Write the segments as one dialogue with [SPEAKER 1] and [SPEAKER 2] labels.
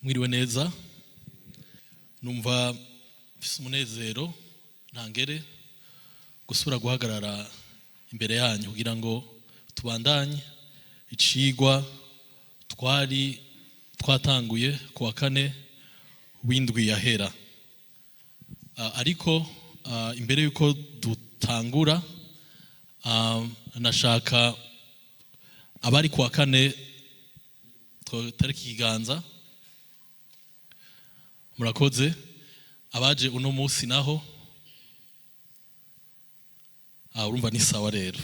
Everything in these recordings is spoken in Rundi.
[SPEAKER 1] Mwiriwe neza. Numva mfise umunezero ntangere gusubira guhagarara imbere yanyu kugira ngo tubandanye icigwa twari twatanguye ku wa kane w'indwi yahera. Ariko imbere yuko dutangura, nashaka abari ku wa kane tariki ikiganza. Murakoze. Abaje uno munsi naho, urumva ni sawa rero.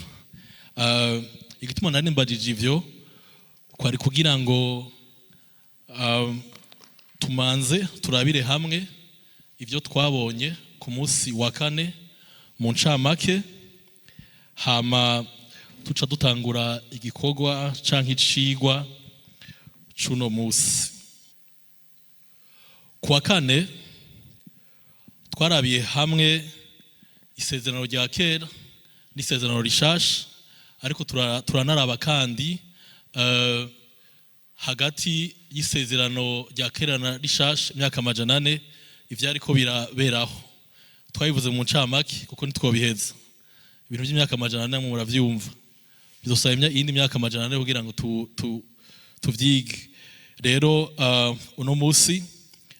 [SPEAKER 1] Igituma nari mbajije ivyo kwari kugira ngo tumanze turabire hamwe ivyo twabonye ku munsi wa kane mu ncamake, hama tuca dutangura igikorwa canke icigwa c'uno munsi. Ku wa kane twarabiye hamwe isezerano rya kera n'isezerano rishasha, ariko turanaraba kandi hagati y'isezerano rya kera na rishasha imyaka 400 ivyariko biraberaho. Twabivuze mu ncamake kuko ntitwobiheza ibintu by'imyaka 400, muravyumva, bizosaba iyindi myaka 400 kugira ngo tuvyige. Rero uno munsi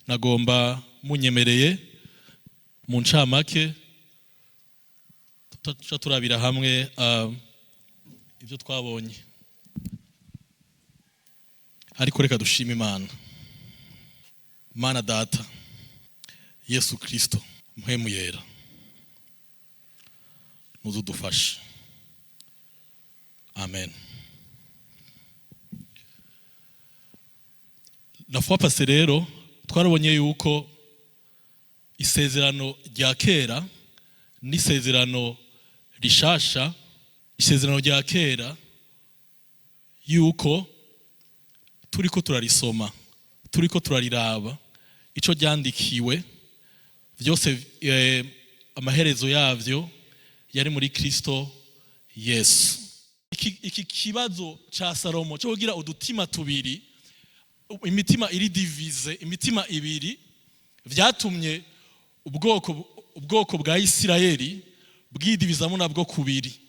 [SPEAKER 1] nagomba munyemereye mu ncamake tuca turabira hamwe ibyo twabonye. Ariko reka dushime Imana. Mana Data, Yesu Kristo, Mpwemu Yera, nuzudufashe. Amen. La fois passée rero twarabonye yuko isezerano rya kera n'isezerano rishasha, isezerano rya kera yuko turiko turarisoma, turiko turariraba ico ryandikiwe byose, amaherezo yavyo yari muri Kristo Yesu. Iki kibazo ca Salomo cyo kugira udutima tubiri, imitima iri divize, imitima ibiri, vyatumye ubwoko bwa Isirayeli bwidivizamo nabwo kubiri.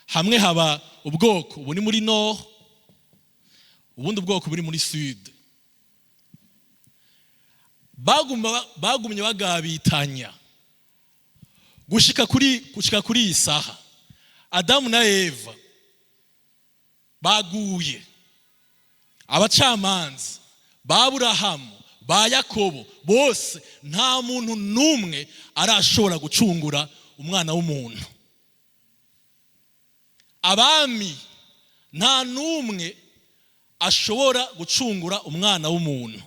[SPEAKER 1] Hamwe haba ubwoko buri muri nord, ubundi bwoko buri muri sud. Bagumye bagabitanya gushika kuri iyi saha. Adamu na Eva baguye, abacamanza ba Aburahamu, ba Yakobo, bose nta muntu n'umwe arashobora gucungura umwana w'umuntu. Abami nta n'umwe ashobora gucungura umwana w'umuntu,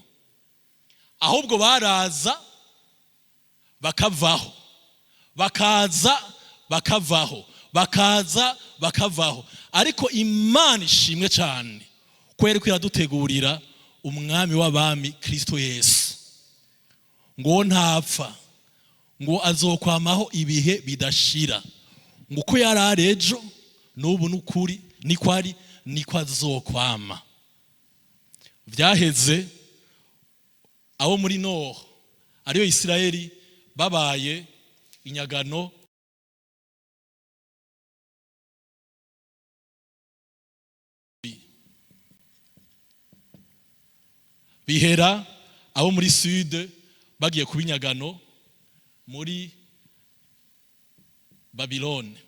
[SPEAKER 1] ahubwo baraza bakavaho, bakaza bakavaho, bakaza bakavaho. Ariko Imana ishimwe cyane ko yariko iradutegurira umwami w'abami Kristo Yesu, ngo ntapfa, ngo azokwamaho ibihe bidashira, ngo uko yari ari ejo n'ubu n'ukuri niko ari, niko azokwama. Vyaheze abo muri nord, ariyo Isirayeli, babaye inyagano bihera abo muri sud bagiye kuba inyagano muri Babilone.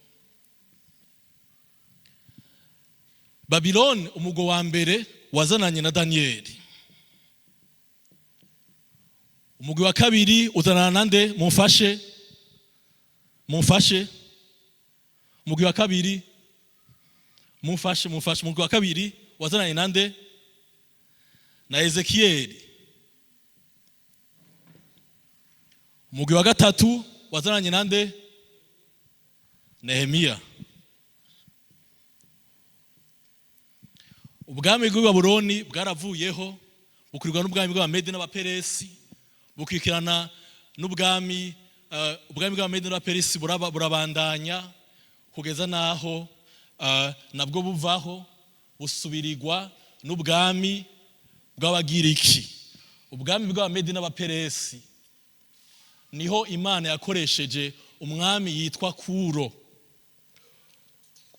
[SPEAKER 1] Babilone umugo wa mbere wazananye na Danieli, umugwi wa kabiri uzanana nande? Mumfashe, mumfashe. Umugwi wa kabiri, mumfashe, mumfashe. Umugwi wa kabiri wazananye nande? Na Ezekieli. Umugwi wa gatatu wazananye nande? Nehemiya. Ubwami bw'i Babuloni bwaravuyeho, bukwirwa n'ubwami bw'Abamedi n'Abaperesi, bukwikirana n'ubwami, ubwami bw'Abamedi n'Abaperesi burabandanya kugeza naho nabwo buvaho, busubirirwa n'ubwami bw'Abagiriki, ubwami bw'Abamedi n'Abaperesi. Niho Imana yakoresheje umwami yitwa Kuro.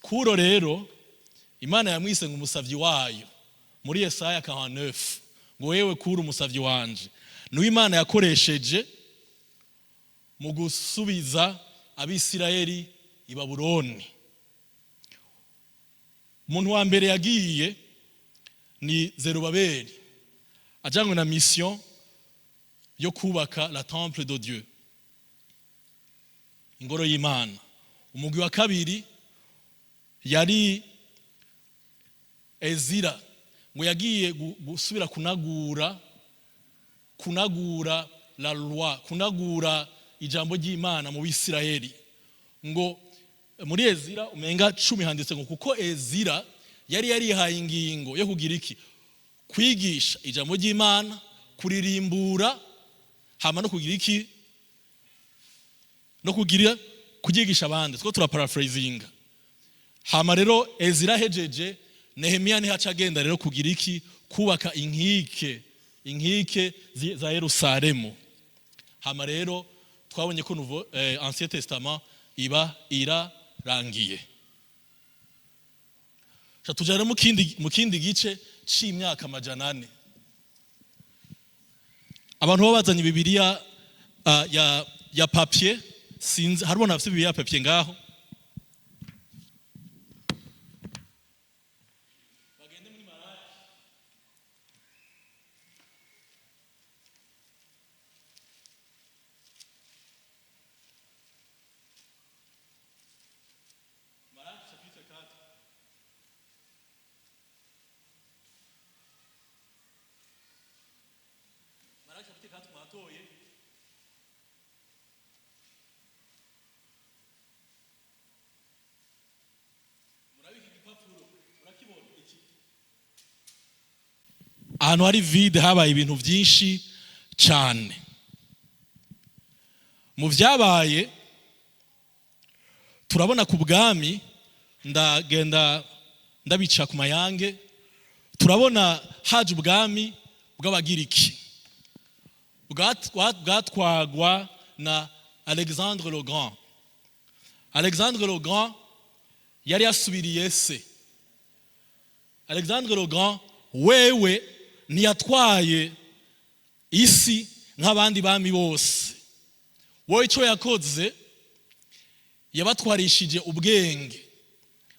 [SPEAKER 1] Kuro rero Imana yamwise ngo umusavyi wayo muri Yesaya 49, ngo wewe Kuro umusavyi wanje. Niwe Imana yakoresheje mu gusubiza Abisirayeli i Babuloni. Umuntu wa mbere yagiye ni Zerubabeli, ajanywe na mission yo kubaka la temple de Dieu, ingoro y'Imana. Umugwi wa kabiri yari Ezira, ngo yagiye gusubira kunagura la loi, kunagura ijambo ry'Imana mu Bisirayeli. Ngo muri Ezira umenga 10 handitse ngo kuko Ezira yari yarihaye ingingo yo kugira iki? Kwigisha ijambo ry'Imana, kuririmbura, hama no kugira iki? No kugira kuryigisha abandi. Two turaparaphrasinga. Hama rero Ezira hejeje, Nehemiya niho aca agenda rero kugira iki? Kubaka inkike za Yerusalemu. Hama rero twabonye ko Nouveau, Ancien Testament iba irarangiye. Ca tuja rero mu kindi gice c'imyaka 400. Abantu baba bazanye Bibiliya ya papier, sinzi haribona bafite Bibiliya ya papier ngaho. Bagende muri Malaki. Malaki chapitre 4. Malaki chapitre 4 mwatoye. Murabika igipapuro, murakibona iki? Ahantu hari vide habaye ibintu byinshi cyane. Mu byabaye turabona ku bwami, ndagenda ndabica ku mayange, turabona haje ubwami bw'Abagiriki bwatwagwa na Alexandre le Grand. Alexandre le Grand yari yasubiriye se. Alexandre le Grand wewe ntiyatwaye isi nk'abandi bami bose. Wowe icyo yakoze, yabatwarishije ubwenge.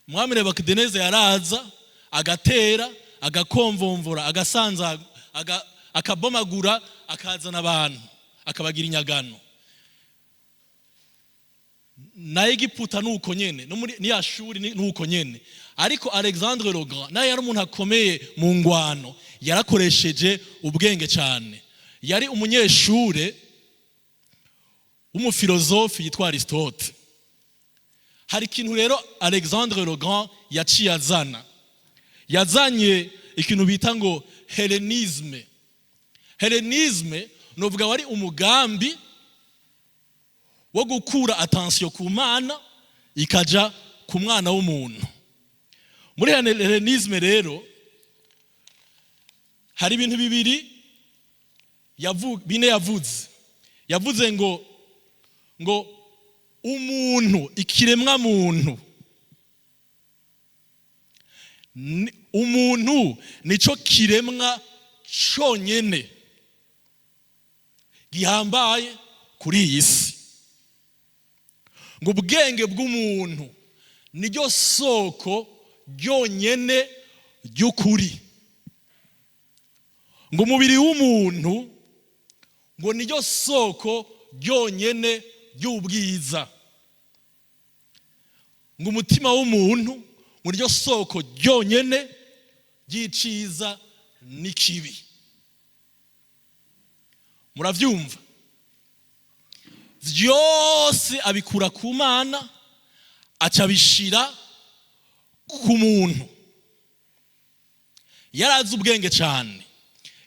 [SPEAKER 1] Umwami Nebukadineza yaraza agatera, agakomvomvora, agasanza, akabomagura, akazana abantu akabagira inyagano. Na Egiputa nuko nyene, no muri ni Ashuri nuko nyene. Ariko Alexandre le Grand naye yari umuntu akomeye mu ngwano, yarakoresheje ubwenge cyane. Yari umunyeshure w'umufilozofi yitwa Aristote. Hari ikintu rero Alexandre le Grand yaciye azana. Yazanye ikintu bita ngo hellénisme. Hellénisme novuga wari umugambi wo gukura attention ku Mana ikaja ku mwana w'umuntu. Muri hellénisme rero hari ibintu bibiri bine yavuze. Yavuze ngo umuntu, ikiremwa muntu, umuntu nico kiremwa conyene gihambaye kuri iyi si, ngo ubwenge bw'umuntu niryo soko ryonyene ry'ukuri, ngo umubiri w'umuntu ngo niryo soko ryonyene ry'ubwiza, ngo umutima w'umuntu ngo niryo soko ryonyene ry'iciza n'ikibi. Muravyumva, vyose abikura ku Mana aca abishira ku muntu. Yarazi ubwenge cyane.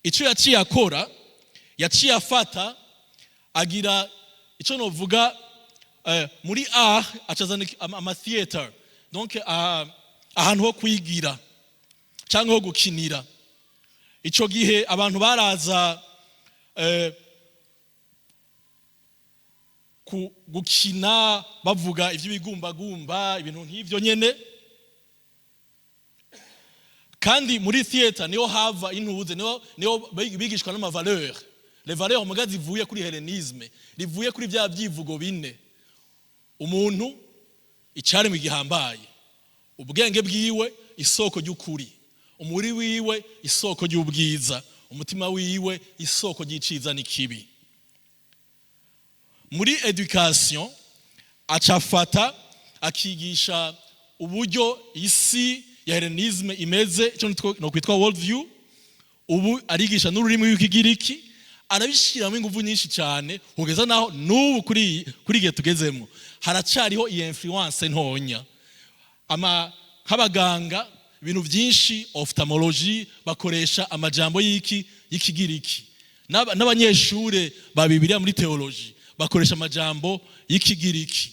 [SPEAKER 1] Icyo yaciye akora, yaciye afata agira icyo novuga muri art, acazana ama theater, donc ahantu ho kwigira cyangwa ho gukinira. Ico gihe abantu baraza gukina bavuga ivy'ibigumbagumba, ibintu nk'ivyo nyene. Kandi muri theatre niho hava intuze, niho bigishwa n'ama valeurs, les valeurs muga zivuye kuri hellénisme, rivuye kuri bya byivugo bine: umuntu icaremwe gihambaye, ubwenge bwiwe isoko ry'ukuri, umubiri wiwe isoko ry'ubwiza, umutima wiwe isoko ry'iciza n'ikibi. Muri éducation acafata akigisha uburyo isi ya hellénisme imeze, icyo no kwitwa world view. Ubu arigisha n'ururimi rw'Ikigiriki, arabishyiramo ingufu nyinshi cyane, kugeza naho n'ubu kuri igihe tugezemo haracariho iyi influence ntonya. Ama nk'abaganga, ibintu byinshi, ophtalmologie, bakoresha amajambo y'iki? Y'Ikigiriki. N'abanyeshure ba Bibiliya muri théologie bakoresha amajambo y'Ikigiriki.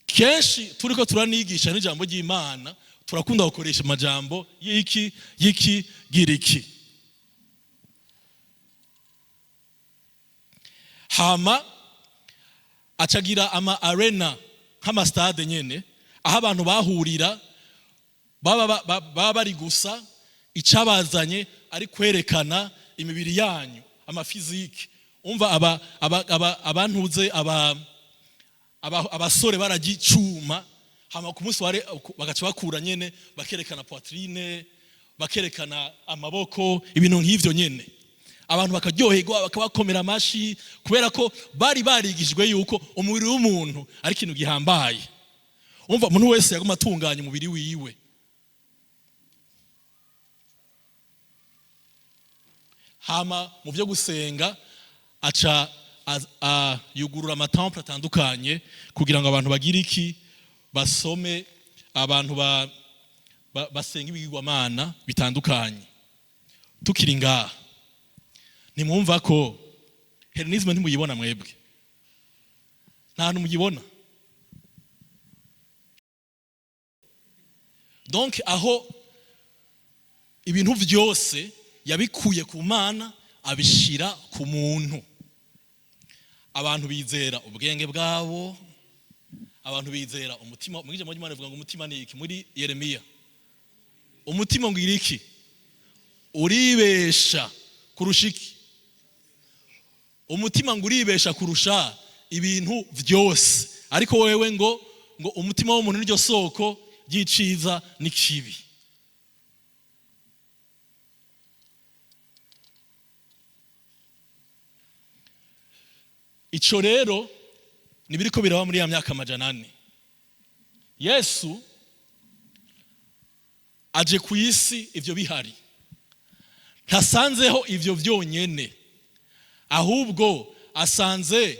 [SPEAKER 1] Kenshi turiko turanigisha n'ijambo ry'Imana, turakunda gukoresha amajambo y'iki? Y'Ikigiriki. Hama acagira ama arena nk'ama stade nyene, aho abantu bahurira, baba bari gusa icabazanye ari kwerekana imibiri yanyu, ama physique. Umva, aba aba aba abantuze aba abasore baragicuma, hama ku munsi ware bagaca bakura nyene, bakerekana poitrine, bakerekana amaboko, ibintu nk'ivyo nyene. Abantu bakaryoherwa, bakabakomera amashi, kubera ko bari barigishijwe yuko umubiri w'umuntu ari ikintu gihambaye. Umva, umuntu wese yaguma atunganya umubiri wiwe. Hama mu byo gusenga aca yugurura ama temple atandukanye kugira ngo abantu bagire iki? Basome, abantu basenga ibigirwamana bitandukanye. Tukiri ngaha, ntimwumva ko hellénisme ntimuyibona mwebwe? Nta hantu muyibona. Donc aho ibintu byose yabikuye ku Mana, abishira ku muntu. Abantu bizera ubwenge bwabo, abantu bizera umutima. Mu ijambo ry'Imana rivuga ngo umutima ni iki? Muri Yeremiya, umutima ngo iki? Uribesha kurusha iki? Umutima ngo uribesha kurusha ibintu byose. Ariko wewe ngo umutima w'umuntu niryo soko ry'iciza n'ikibi. Ico rero nibiriko biraba muri ya myaka 400. Yesu aje ku isi ivyo bihari. Ntasanzeho ivyo vyonyene, ahubwo asanze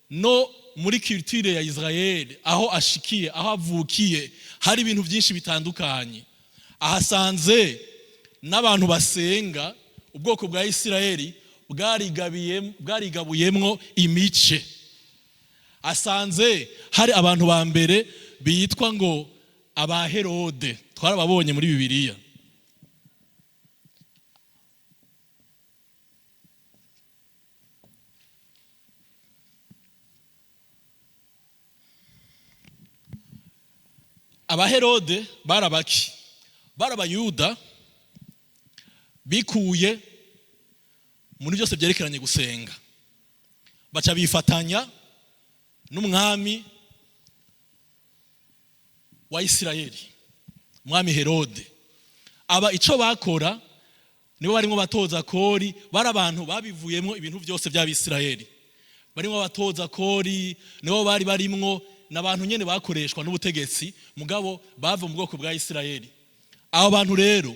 [SPEAKER 1] no muri culture ya Israel, aho ashikiye, aho avukiye, hari ibintu byinshi bitandukanye. Ahasanze n'abantu basenga. Ubwoko bwa Isirayeli bwarigabuyemwo imice. Asanze hari abantu ba mbere bitwa ngo aba Herode, twarababonye muri Bibiliya. Abaherode barabaki? Barabayuda bikuye muri byose byerekeranye gusenga, baca bifatanya n'umwami wa Isirayeli, umwami Herode. Aba ico bakora, nibo barimo batoza kori. Bari abantu babivuyemo ibintu byose by'Abisirayeli, barimo batoza kori, nibo bari barimwo n'abantu nyene bakoreshwa n'ubutegetsi, mugabo bava mu bwoko bwa Isirayeli. Abo bantu rero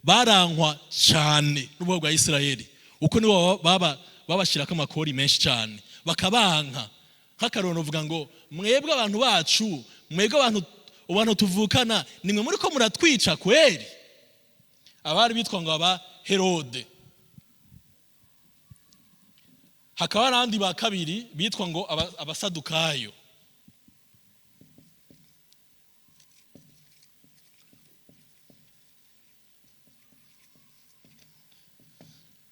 [SPEAKER 1] barankwa cyane n'ubwoko bwa Isirayeli, uko nibo baba babashirako amakori menshi cyane, bakabanka. Nk'akarorero, uvuga ngo mwebwe abantu bacu, mwebwe abantu tuvukana, nimwe muri ko muratwica kweri. Abari bitwa ngo aba Herode. Hakaba n'abandi ba kabiri bitwa ngo Abasadukayo.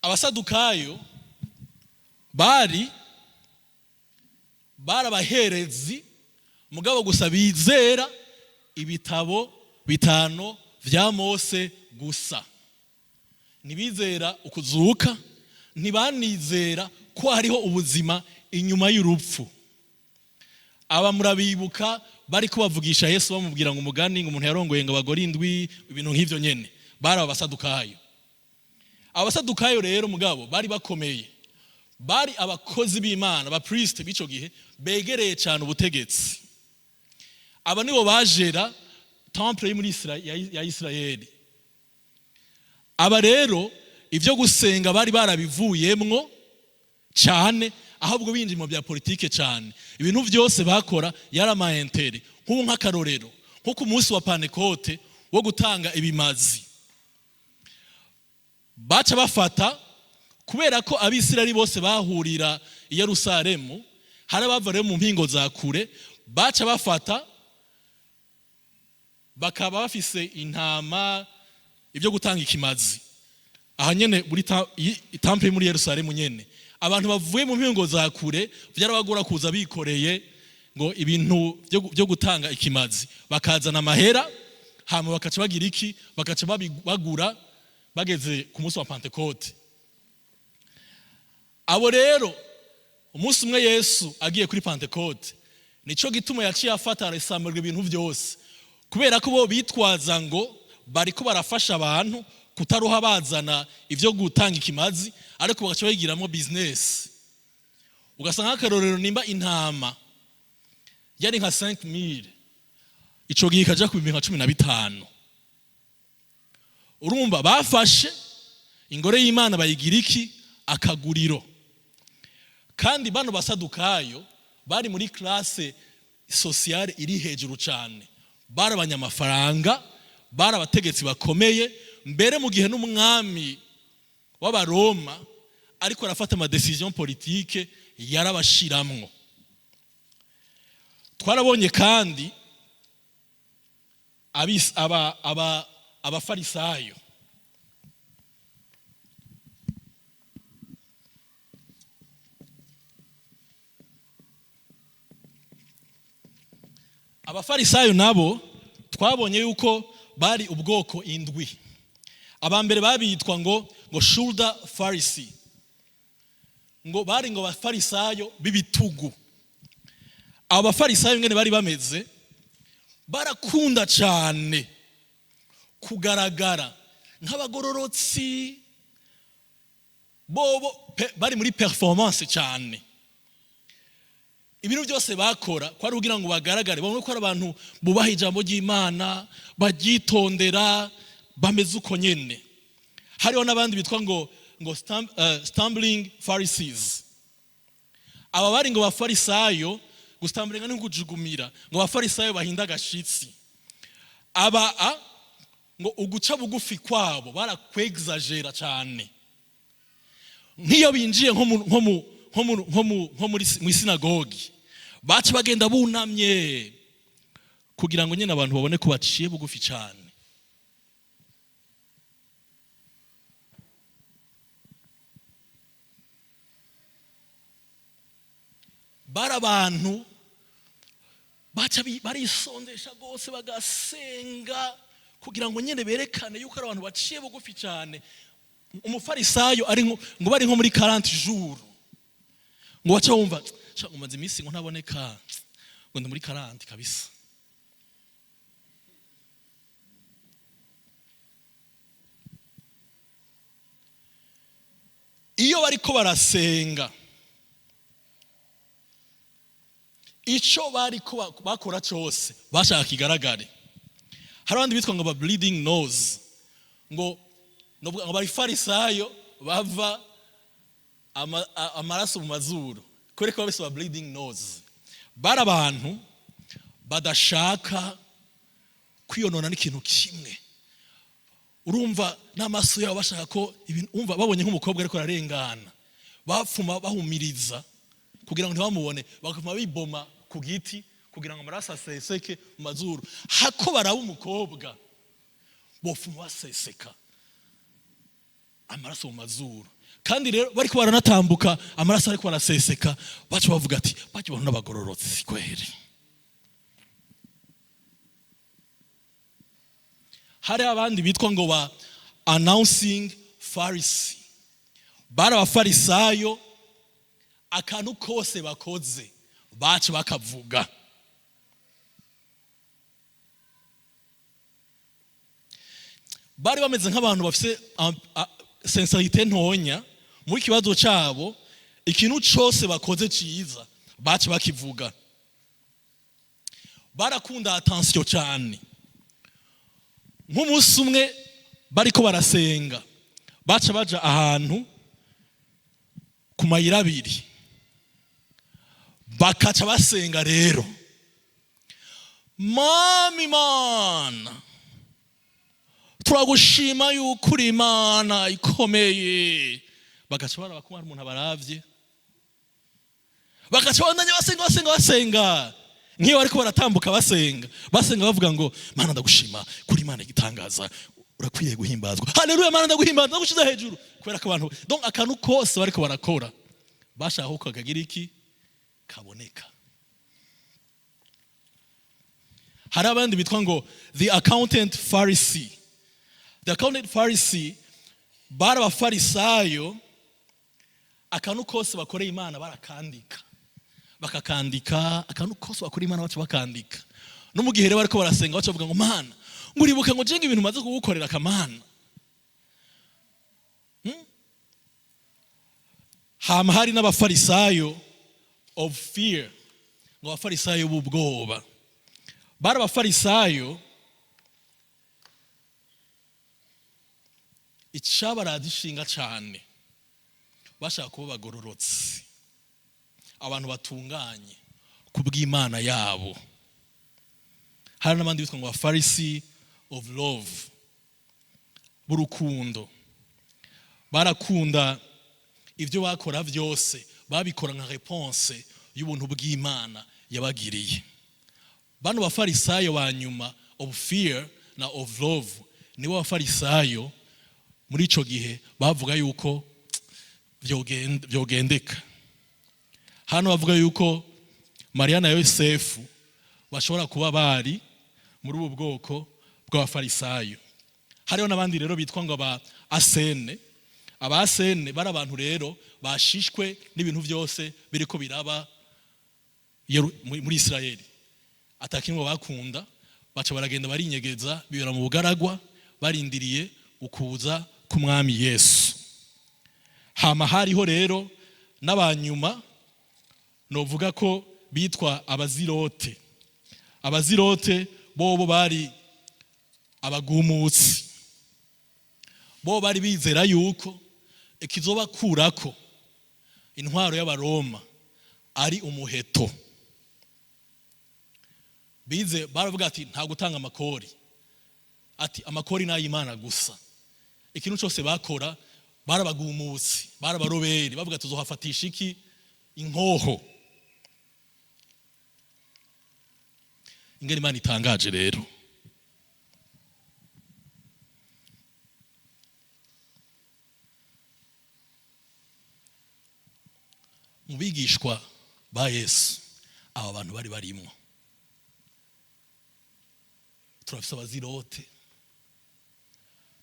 [SPEAKER 1] Abasadukayo bari abaherezi, mugabo gusa bizera ibitabo bitanu vya Mose gusa. Ntibizera ukuzuka, ntibanizera ko hariho ubuzima inyuma y'urupfu. Aba murabibuka, bari kubavugisha Yesu, bamubwira ngo umugani ngo umuntu yarongoye ngo abagore indwi, ibintu nk'ivyo nyene. Bari abasadukayo. Abasadukayo rero mugabo bari bakomeye, bari abakozi b'Imana, abapriste b'ico gihe begereye cyane ubutegetsi. Aba nibo bajera temple yo muri ya Isirayeli. Aba rero ivyo gusenga bari barabivuyemwo cyane, ahubwo binjiye mu bya politike cyane. Ibintu byose bakora yari ama intérêts. Nk'ubu nk'akarorero, nko ku munsi wa Pantekote wo gutanga ibimazi, baca bafata, kubera ko Abisirayeli bose bahurira i Yerusalemu, hari abava rero mu mpingo za kure, baca bafata bakaba bafise intama, ibyo gutanga ikimazi aha nyene muri temple muri Yerusalemu nyene. Abantu bavuye mu mpingo za kure byarabagora kuza bikoreye ngo ibintu byo gutanga ikimazi, bakazana amahera, hama bakaca bagira iki? Bakaca bagura bageze ku munsi wa Pantekote. Abo rero, umunsi umwe Yesu agiye kuri Pantekote, nico gituma yaciye afata arasamurwa ibintu byose, kubera ko bo bitwaza ngo bariko barafasha abantu kutaruha bazana ivyo gutanga ikimazi, ariko bagaca bagiramo business. Ugasanga nk'akarorero, nimba intama yari nka 5000, ico gihe ikaja ku bihumbi nka 15. Urumva bafashe ingoro y'Imana bayigira iki? Akaguriro. Kandi bano basadukayo bari muri classe sociale iri hejuru cyane, bari abanyamafaranga, bari abategetsi bakomeye. Mbere mu gihe n'umwami w'Abaroma ariko arafata ama décisions politiques, yarabashiramwo. Twarabonye kandi abafarisayo. Abafarisayo nabo twabonye yuko bari ubwoko indwi. Aba mbere babitwa ngo shoulder Pharisee, ngo bari ngo abafarisayo b'ibitugu. Abo bafarisayo ngene bari bameze, barakunda cyane kugaragara nk'abagororotsi. Bobo bari muri performance cyane. Ibintu byose bakora kwari kugira ngo bagaragare, babone ko ari abantu bubaha ijambo ry'Imana, baryitondera, bameze uko nyene. Hariho n'abandi bitwa ngo stumbling Pharisees. Aba bari ngo bafarisayo, gustumblinga ni kujugumira, ngo bafarisayo bahinda agashitsi. Aba ngo uguca bugufi kwabo barakwexagera cyane. Nk'iyo binjiye nko mu isinagogi, baca bagenda bunamye kugira ngo nyine abantu babone ko baciye bugufi cyane. Bari abantu baca barisondesha rwose, bagasenga kugira ngo nyine berekane yuko ari abantu baciye bugufi cyane. Umufarisayo ari ngo bari nko muri 40 jours, ngo baca bumva: "Sha, ngo maze iminsi ngo ntaboneka, ngo ndi muri 40 kabisa." Iyo bariko barasenga, ico bariko bakora cyose bashaka kigaragare. Hari abandi bitwa ngo ba bleeding nose, ngo novuga ngo bari farisayo bava amaraso mu mazuru. Kubera ko babise ba bleeding nose, bari abantu badashaka kwiyonona n'ikintu kimwe. Urumva n'amaso yabo bashaka ko ibintu, umva babonye nk'umukobwa ariko ararengana, bapfuma bahumiriza kugira ngo ntibamubone, bakavuma biboma ku giti kugira ngo amaraso aseseke mu mazuru. Hako baraba umukobwa, bofuma baseseka. Amaraso mu mazuru. Kandi rero bariko baranatambuka, amaraso ariko araseseka, baca bavuga ati: "Bajya bantu n'abagororotsi kweri." Hari abandi bitwa ngo ba announcing Pharisee. Bari abafarisayo, akantu kose bakoze baca bakavuga. Bari bameze nk'abantu bafise sincérité ntonya muri kibazo cyabo. Ikintu cyose bakoze cyiza baca bakivuga. Barakunda attention cyane. Nk'umunsi umwe bariko barasenga, baca baja ahantu ku mayira abiri, bakaca basenga rero: "Mami Mana, turagushima yuko uri Imana ikomeye." Bagaca baraba ko hari umuntu abaravye, bagaca bandanya basenga, basenga, basenga. Nk'iyo bariko baratambuka basenga, basenga bavuga ngo: "Mana, ndagushima kuri Imana igitangaza, urakwiriye guhimbazwa, haleluya, Mana ndaguhimbaza, ndagushize hejuru." Kubera ko abantu, donc akantu kose bariko barakora bashaka ko kagira iki kaboneka. Hari abandi bitwa ngo the accountant Pharisee. The accountant Pharisee bari abafarisayo, akantu kose bakoreye Imana barakandika, bakakandika. Akantu kose bakoreye Imana baca bakandika. No mu gihe rero bariko barasenga, baca bavuga ngo: "Mana, ngo uribuka ngo jenga ibintu maze kugukorera akamana." Hama hari n'abafarisayo of fear, ngo abafarisayo b'ubwoba. Bari abafarisayo, icabaraza ishinga cane bashaka kuba bagororotse, abantu batunganye ku bw'Imana yabo. Hari n'abandi bitwa ngo abafarisi of love, b'urukundo. Barakunda ibyo bakora byose, babikora nka réponse y'ubuntu bw'Imana yabagiriye. Bano bafarisayo ba nyuma, of fear na of love, nibo bafarisayo muri ico gihe bavuga yuko vyogendeka. Hano bavuga yuko Mariya na Yosefu bashobora kuba bari muri ubu bwoko bw'abafarisayo. Hariho n'abandi rero bitwa ngo aba asene. Aba asene bari abantu rero bashishwe n'ibintu byose biriko biraba muri Isirayeli, atakimwe bakunda. Baca baragenda barinyegeza, bibera mu bugaragwa, barindiriye ukuza k'umwami Yesu. Hama hariho rero n'abanyuma novuga ko bitwa abazirote. Abazirote bobo bari abagumutsi, bo bari bizera yuko ikizobakurako intwaro y'Abaroma ari umuheto. Bize baravuga ati: "Nta gutanga amakori," ati: "Amakori ni ay'Imana gusa." Ikintu cyose bakora, barabagumutsi, barabaroberi, bavuga: "Tuzohafatisha iki? Inkoho." Ingene Imana itangaje rero! Mu bigishwa ba Yesu, aba bantu bari barimwo. Turafise abazirote,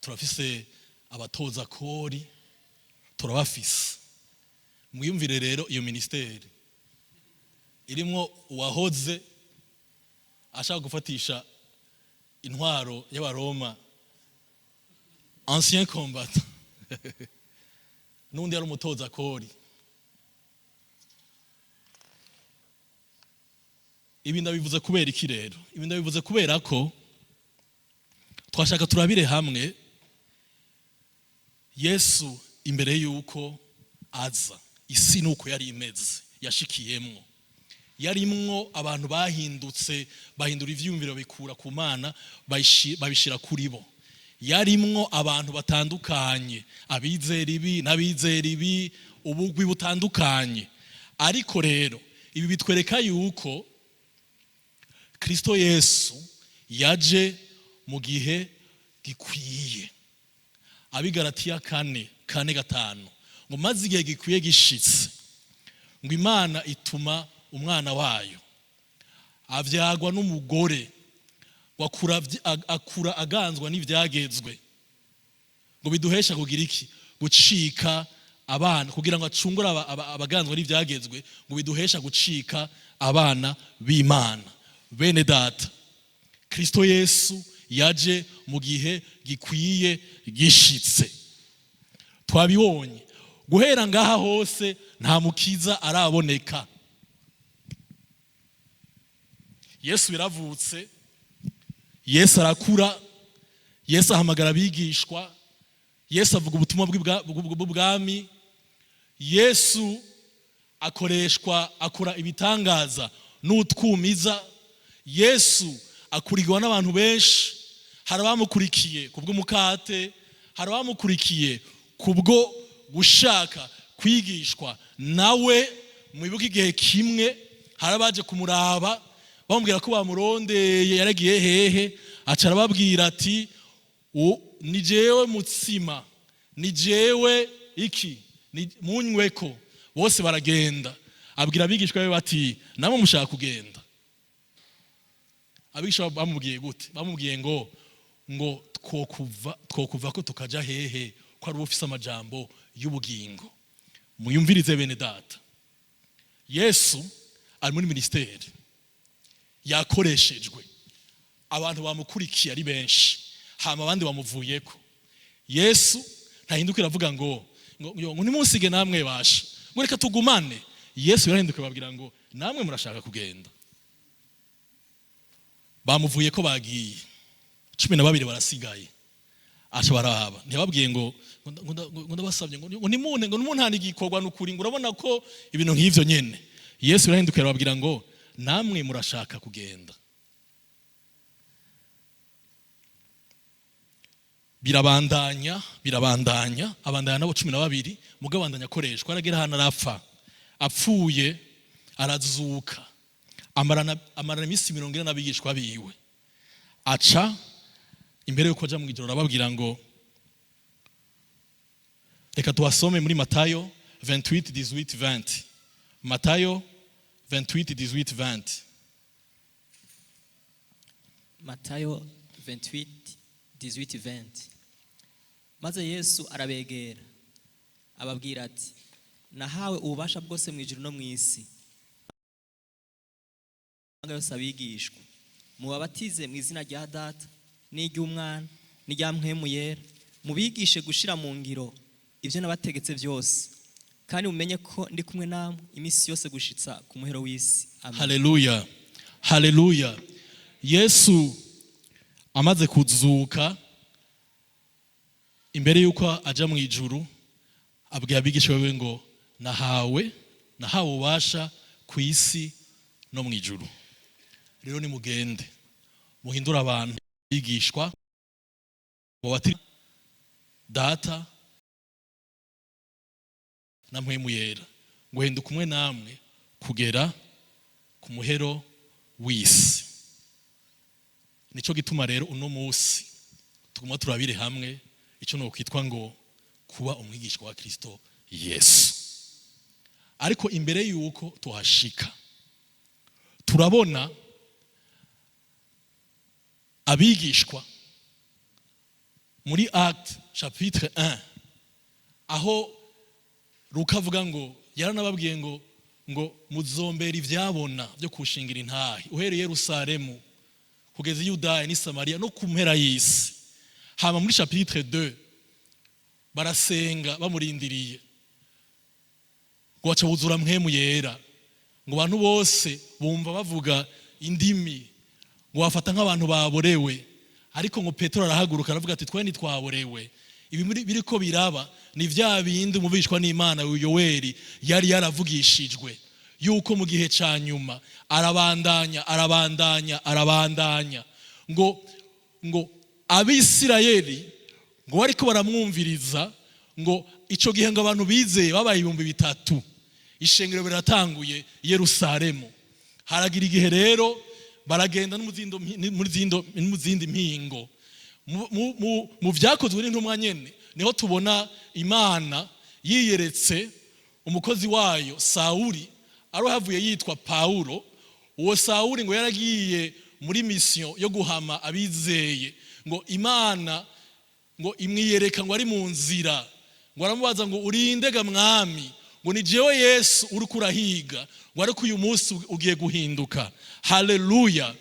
[SPEAKER 1] turafise abatoza kori, turabafise. Mwiyumvire rero iyo ministeri irimwo uwahoze ashaka gufatisha intwaro y'Abaroma, ancien combattant, n'undi yari umutoza kori. Ibi ndabivuze kubera iki rero? Ibi ndabivuze kubera ko twashaka turabire hamwe Yesu imbere y'uko aza, isi nuko yari imeze yashikiyemwo. Yarimwo abantu bahindutse, bahindura ivyiyumviro, bikura ku Mana babishira kuri bo. Yarimwo abantu batandukanye, abizera ibi n'abizera ibi, ubugwi butandukanye. Ariko rero ibi bitwereka yuko Kristo Yesu yaje mu gihe gikwiye. Abigaratiya 4. 4, 5, ngo maze igihe gikwiye gishitse, ngo Imana ituma umwana wayo avyagwa n'umugore, ngo akura aganzwa n'ivyagezwe, ngo biduhesha kugira iki? Gucika abana, kugira ngo acungure abaganzwa n'ivyagezwe, ngo biduhesha gucika abana b'Imana. Bene data, Kristo Yesu yaje mu gihe gikwiye gishitse. Twabibonye guhera ngaha hose nta mukiza araboneka. Yesu biravutse, Yesu arakura, Yesu ahamagara abigishwa, Yesu avuga ubutumwa bw'ubwami, Yesu akoreshwa, akora ibitangaza n'utwumiza, Yesu akurikirwa n'abantu benshi. Hari abamukurikiye kubw'umukate, hari abamukurikiye kubwo gushaka kwigishwa nawe. Mwibuke igihe kimwe hari abaje kumuraba bamubwira ko bamurondeye, yaragiye hehe? Aca arababwira ati: "Ni jewe mutsima, ni jewe iki, munyweko." Bose baragenda. Abwira abigishwa be bati: "Namwe mushaka kugenda?" Abigishwa bamubwiye gute? Bamubwiye ngo twokuva ko tukaja hehe, ko ari ufise amajambo y'ubugingo? Muyumvirize bene data, Yesu ari muri ministeri, yakoreshejwe, abantu bamukurikiye ari benshi, hama abandi bamuvuyeko. Yesu ntahindukira avuga ngo nimunsige namwe basha, ngo reka tugumane. Yesu yarahinduka babwira ngo: "Namwe murashaka kugenda?" Bamuvuye ko bagiye, 12 barasigaye. Aca barahaba, ntiyababwiye ngo ndabasabye ngo nimune, ngo nimuntane igikorwa n'ukuri, ngo urabona ko ibintu nk'ivyo nyene. Yesu yarahinduka arababwira ngo: "Namwe murashaka kugenda?" Birabandanya, birabandanya, abandanya nabo 12, mugabo abandanya akoreshwa. Aragera ahantu arapfa, apfuye arazuka, amarana iminsi 40 n'abigishwa biwe. Aca imbere yuko aja mu ijoro arababwira ngo, reka tuhasome muri Matayo 28 18 20. Matayo 28 18 20.
[SPEAKER 2] Matayo 28 18 20. Maze Yesu arabegera ababwira ati: "Nahawe ububasha bwose mu ijuru no mu isi. Yose abigishwa, mubabatize mu izina rya Data n'iry'Umwana n'irya Mpwemu Yera, mubigishe gushira mu ngiro ibyo nabategetse byose, kandi mumenye ko ndi kumwe namwe iminsi yose gushitsa ku muhero w'isi. Amen."
[SPEAKER 1] Haleluya, haleluya. Yesu amaze kuzuka, imbere yuko aja mu ijuru, abwira abigishwa biwe ngo: Nahawe ububasha ku isi no mu ijuru. Rero nimugende muhindure abantu bigishwa, mubati Data na Mpwemu Yera, ngo hinduka umwe namwe kugera ku muhero w'isi." Nico gituma rero uno munsi tuguma turabire hamwe ico nokwitwa ngo kuba umwigishwa wa Kristo Yesu. Ariko imbere yuko tuhashika, turabona abigishwa muri Acte chapitre 1, aho Luka avuga ngo yaranababwiye ngo muzombera ivyabona byo kushingira intahe, uhereye Yerusalemu kugeza i Yudaya n'i Samariya no ku mpera y'isi. Hama muri chapitre 2 barasenga bamurindiriye, ngo baca buzura Mpwemu Yera, ngo abantu bose bumva bavuga indimi, ngo bafata nk'abantu baborewe. Ariko ngo Petero arahaguruka aravuga ati: "Twe ntitwaborewe, ibi biriko biraba ni vya bindi umuvishwa n'Imana Yoweri yari yaravugishijwe, yuko mu gihe ca nyuma." Arabandanya, arabandanya, arabandanya, ngo Abisirayeli ngo bariko baramwumviriza, ngo ico gihe ngo abantu bizeye babaye 3000. Ishengero biratanguye i Yerusalemu. Haragira igihe rero baragenda no mu zindi mpingo. Mu Vyakozwe n'Intumwa nyene Niho tubona Imana yiyeretse umukozi wayo Sawuri, ari havuye yitwa Pawulo. Uwo Sawuri ngo yaragiye muri mission yo guhama abizeye, ngo Imana ngo imwiyereka ngo ari mu nzira, ngo aramubaza ngo: "Urinde ga, Mwami?" Ngo: "Ni jewe Yesu uriko urahiga," ngo "ariko uyu munsi ugiye guhinduka." Haleluya!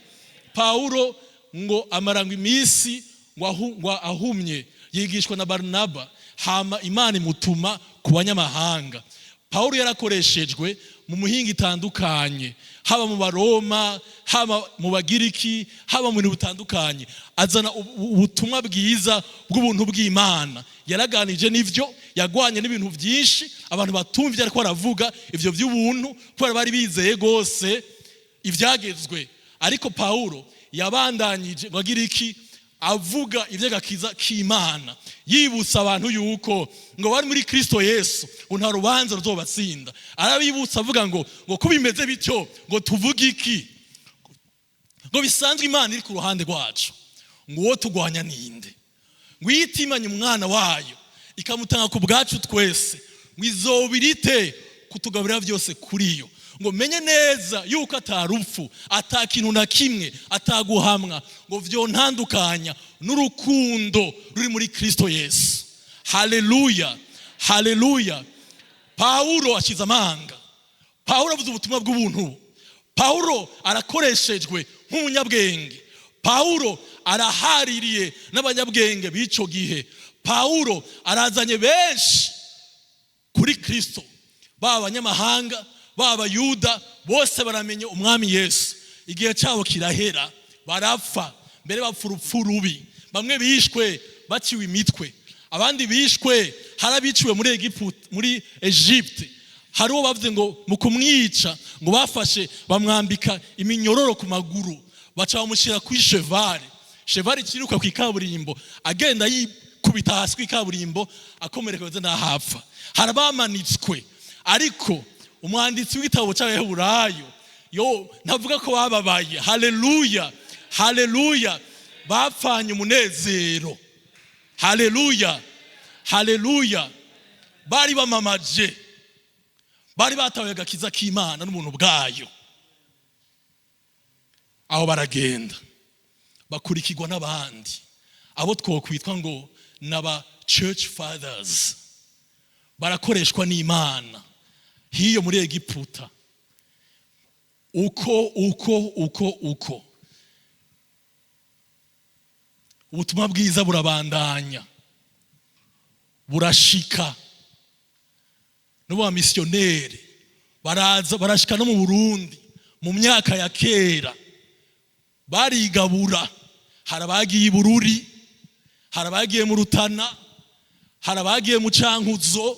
[SPEAKER 1] Pawulo ngo amarangwa iminsi ngo ahumye, yigishwa na Barinaba, hama Imana imutuma ku banyamahanga. Pawulo yarakoreshejwe mu muhinga itandukanye, haba mu Baroma, haba mu Bagiriki, haba mu bintu bitandukanye, azana ubutumwa bwiza bw'ubuntu bw'Imana. Yaraganije n'ivyo, yagwanye n'ibintu byinshi, abantu batumvye ariko aravuga ivyo by'ubuntu, kubera bari bizeye gose ivyagezwe. Ariko Pawulo yabandanyije ngo agire iki? Avuga iby'agakiza k'Imana, yibutsa abantu yuko ngo bari muri Kristo Yesu, ngo nta rubanza ruzobatsinda. Arabibutsa avuga ngo ko bimeze bityo, ngo tuvuge iki? Ngo bisanzwe Imana iri ku ruhande rwacu, ngo uwo tugwanya ninde? Ngo iyo itimanye umwana wayo ikamutanga ku bwacu twese, ngo izobira ite kutugaburira byose kuri yo? Ngo menye neza yuko atarupfu, ata kintu na kimwe, ataguhamwa, ngo vyontandukanya n'urukundo ruri muri Kristo Yesu. Haleluya, haleluya! Pawulo ashize amanga, Pawulo avuze ubutumwa bw'ubuntu, Pawulo arakoreshejwe nk'umunyabwenge, Pawulo arahaririye n'abanyabwenge b'icyo gihe, Pawulo arazanye benshi kuri Kristo, baba abanyamahanga, baba Abayuda, bose baramenya Umwami Yesu. Igihe cyabo kirahera, barapfa, mbere bapfa urupfu rubi. Bamwe bishwe baciwe imitwe, abandi bishwe, hari abiciwe muri Egiputa, muri Egypte. Hari uwo bavuze ngo mu kumwica ngo bafashe bamwambika iminyororo ku maguru, baca bamushyira kuri cheval, cheval ikiruka ku ikaburimbo, agenda yikubita hasi ku ikaburimbo, akomereka ndetse n'ahapfa. Hari abamanitswe, ariko umwanditsi w'igitabo cy'Abaheburayo yo ntavuga ko bababaye. Haleluya, haleluya! Bapfanye umunezero. Haleluya, haleluya! Bari bamamaje, bari batawe agakiza k'Imana n'ubuntu bwayo. Aho baragenda bakurikirwa n'abandi, abo twokwitwa ngo n'aba church fathers, barakoreshwa n'Imana hiyo muri Egiputa. Uko uko uko uko ubutumwa bwiza burabandanya, burashika n'abamisiyoneri baraza, barashika no mu Burundi mu myaka ya kera, barigabura. Hari abagiye i Bururi, hari abagiye mu Rutana, hari abagiye mu Cankuzo,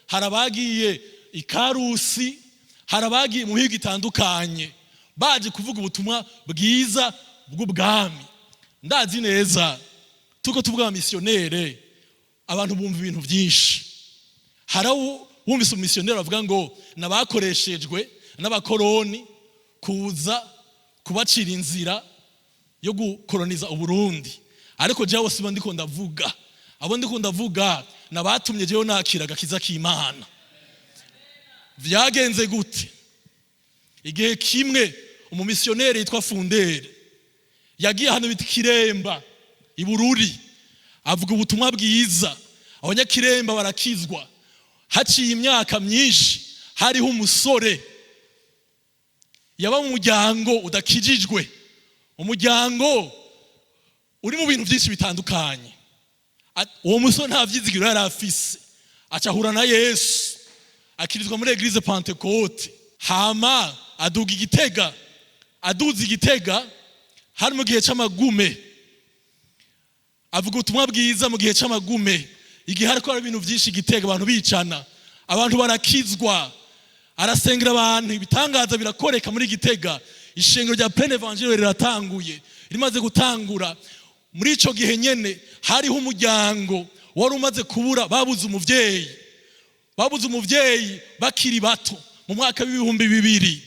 [SPEAKER 1] hari abagiye i Karusi, hari abagiye mu mihigo itandukanye, baje kuvuga ubutumwa bwiza bw'ubwami. Ndazi neza, tuko tuvuga abamisiyoneri, abantu bumva ibintu byinshi. Hari abo wumvise umumisiyoneri bavuga ngo nabakoreshejwe n'abakoroni kuza kubacira inzira yo gukoroniza Uburundi. Ariko jewe sibo ndiko ndavuga. Abo ndiko ndavuga nabatumye jewe nakira agakiza k'Imana. Vyagenze gute? Igihe kimwe umumisiyoneri yitwa Fundere yagiye ahantu bita Kiremba i Bururi, avuga ubutumwa bwiza, abanyakiremba barakizwa. Haciye imyaka myinshi, hariho umusore yaba mu muryango udakijijwe, umuryango uri mu bintu byinshi bitandukanye. Uwo musore nta vyizigiro yari afise, aca ahura na Yesu, akirizwa muri Église Pentecôte, hama aduga Igitega. Aduza Igitega hari mu gihe c'amagume, avuga ubutumwa bwiza mu gihe c'amagume, igihe hariko hari ibintu byinshi Igitega, abantu bicana, abantu barakizwa. Arasengera abantu, ibitangaza birakoreka muri Gitega. Ishengero rya Plein Évangile riratanguye. Rimaze gutangura, muri ico gihe nyene hariho umuryango wari umaze kubura, babuze umuvyeyi, babuze umuvyeyi bakiri bato mu mwaka w'2000.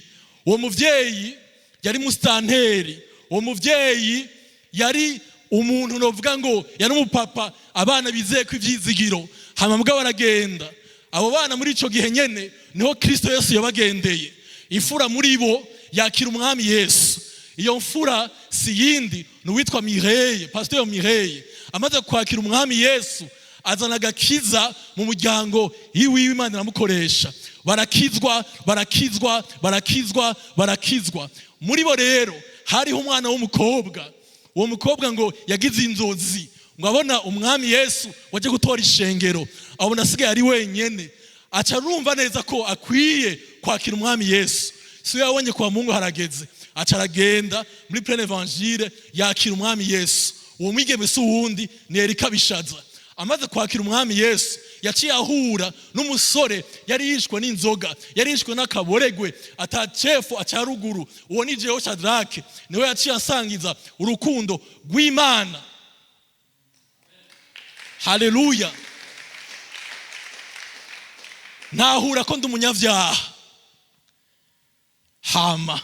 [SPEAKER 1] Uwo muvyeyi yari musitanteri, uwo muvyeyi yari Umuntu novuga ngo yari umupapa, abana bizeye ko ivyizigiro, hama mugabo aragenda. Abo bana muri ico gihe nyene niho Kristo Yesu yabagendeye. Imfura muri bo yakira umwami Yesu. Iyo mfura si yindi, ni uwitwa Mireille, Pasteur Mireille. Amaze kwakira umwami Yesu, azana agakiza mu muryango yiwiwe. Imana iramukoresha, barakizwa, barakizwa, barakizwa, barakizwa. Muri bo rero hariho umwana w'umukobwa. Uwo mukobwa ngo yagize inzozi, ngo abona umwami Yesu waje gutora ishengero, abona asigaye ari wenyene, aca arumva neza ko akwiye kwakira umwami Yesu. Si we yabonye kwa Mungu harageze, aca aragenda muri Plein Évangile, yakira umwami Yesu. Uwo mwigeme si uwundi, ni Erika Bishaza. Amaze kwakira umwami Yesu, yaciye ahura n'umusore yari yishwe n'inzoga, yari yishwe n'akaboregwe, atacefu aca ruguru. Uwo ni Jeho Shadrake. Niwe yaciye asangiza urukundo rw'Imana. Haleluya! Ntahura ko ndi umunyabyaha, hama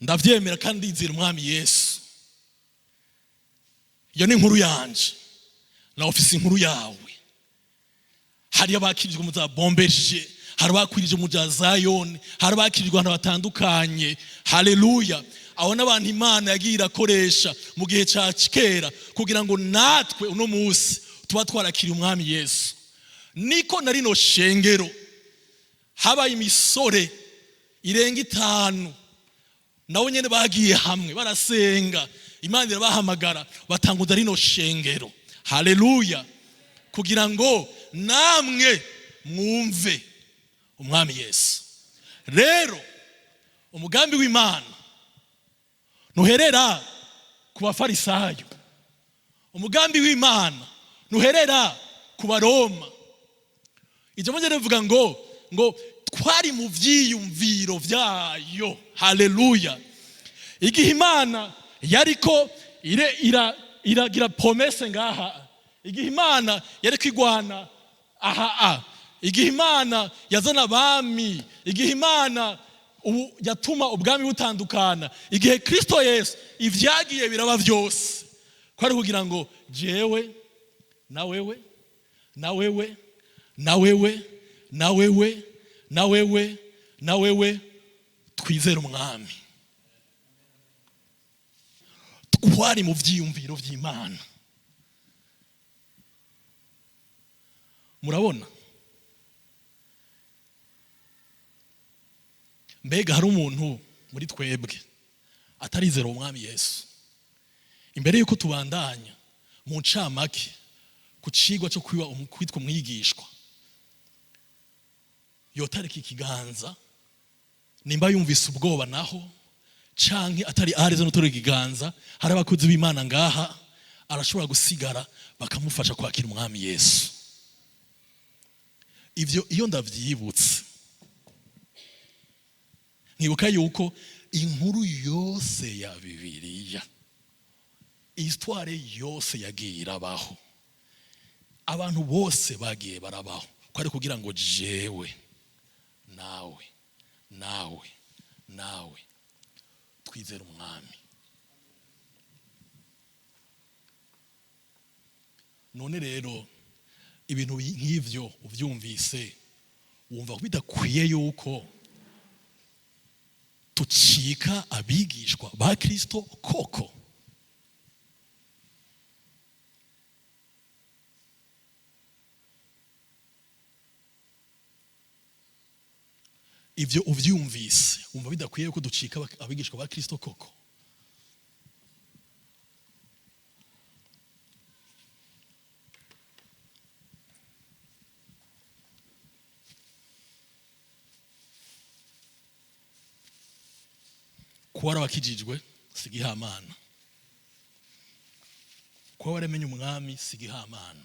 [SPEAKER 1] ndavyemera kandi ndizera umwami Yesu. Iyo ni inkuru yanje, nawe ufise inkuru yawe. Hari abakirijwe mu za Bombeje, hari abakirijwe mu za Zayoni, hari abakirijwe ahantu hatandukanye. Haleluya! Abo n'abantu Imana yagiye irakoresha mu gihe ca kera kugira ngo natwe uno munsi tuba twarakiriye umwami Yesu. Niko na rino shengero habaye imisore irenga 5, nabo nyene bagiye hamwe barasenga, Imana irabahamagara, batanguza rino shengero. Haleluya! Kugira ngo namwe mwumve umwami Yesu. Rero umugambi w'Imana ntuherera ku bafarisayo, umugambi w'Imana ntuherera ku Baroma. Ijambo rye rivuga ngo twari mu vyiyumviro vyayo. Haleluya! Igihe Imana yariko iragira promesse ngaha, igihe Imana yariko igwana aha a, igihe Imana yazana abami, igihe Imana yatuma ubwami butandukana, igihe Kristo Yesu ivyagiye biraba vyose, kwari kugira ngo jewe na wewe na wewe na wewe na wewe na wewe na wewe twizere umwami. Twari mu vyiyumviro vy'Imana. Murabona mbega hari umuntu muri twebwe atarizera umwami Yesu? Imbere yuko tubandanya mu ncamake ku cigwa cyo kwitwa umwigishwa, yotareka ikiganza nimba yumvise ubwoba, naho canke atari areze n'utoreka ikiganza. Hari abakozi b'Imana ngaha, arashobora gusigara bakamufasha kwakira umwami Yesu. Ivyo iyo ndavyibutse, nkibuka yuko inkuru yose ya Bibiliya, histoire yose yagiye irabaho, abantu bose bagiye barabaho, ko ari kugira ngo jewe nawe nawe nawe twizere umwami. None rero ibintu nk'ivyo uvyumvise, wumva bidakwiye yuko tucika abigishwa ba Kristo koko? Ivyo uvyumvise, wumva bidakwiye ko ducika abigishwa ba Kristo koko? Kuba warabakijijwe si igihamana, kuba waramenye umwami si igihamana.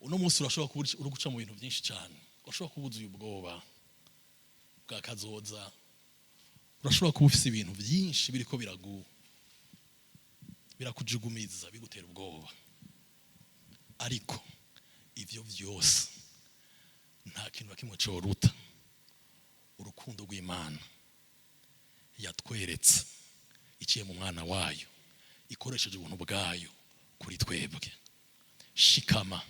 [SPEAKER 1] Uno munsi urashobora kuba uri guca mu bintu byinshi cyane, urashobora kuba wuzuye ubwoba bwa kazoza, urashobora kuba ufise ibintu byinshi biriko birakujugumiza, bigutera ubwoba. Ariko ivyo vyose nta kintu na kimwe coruta urukundo rw'Imana yatweretse iciye mu mwana wayo. Ikoresheje ubuntu bwayo kuri twebwe. Shikama,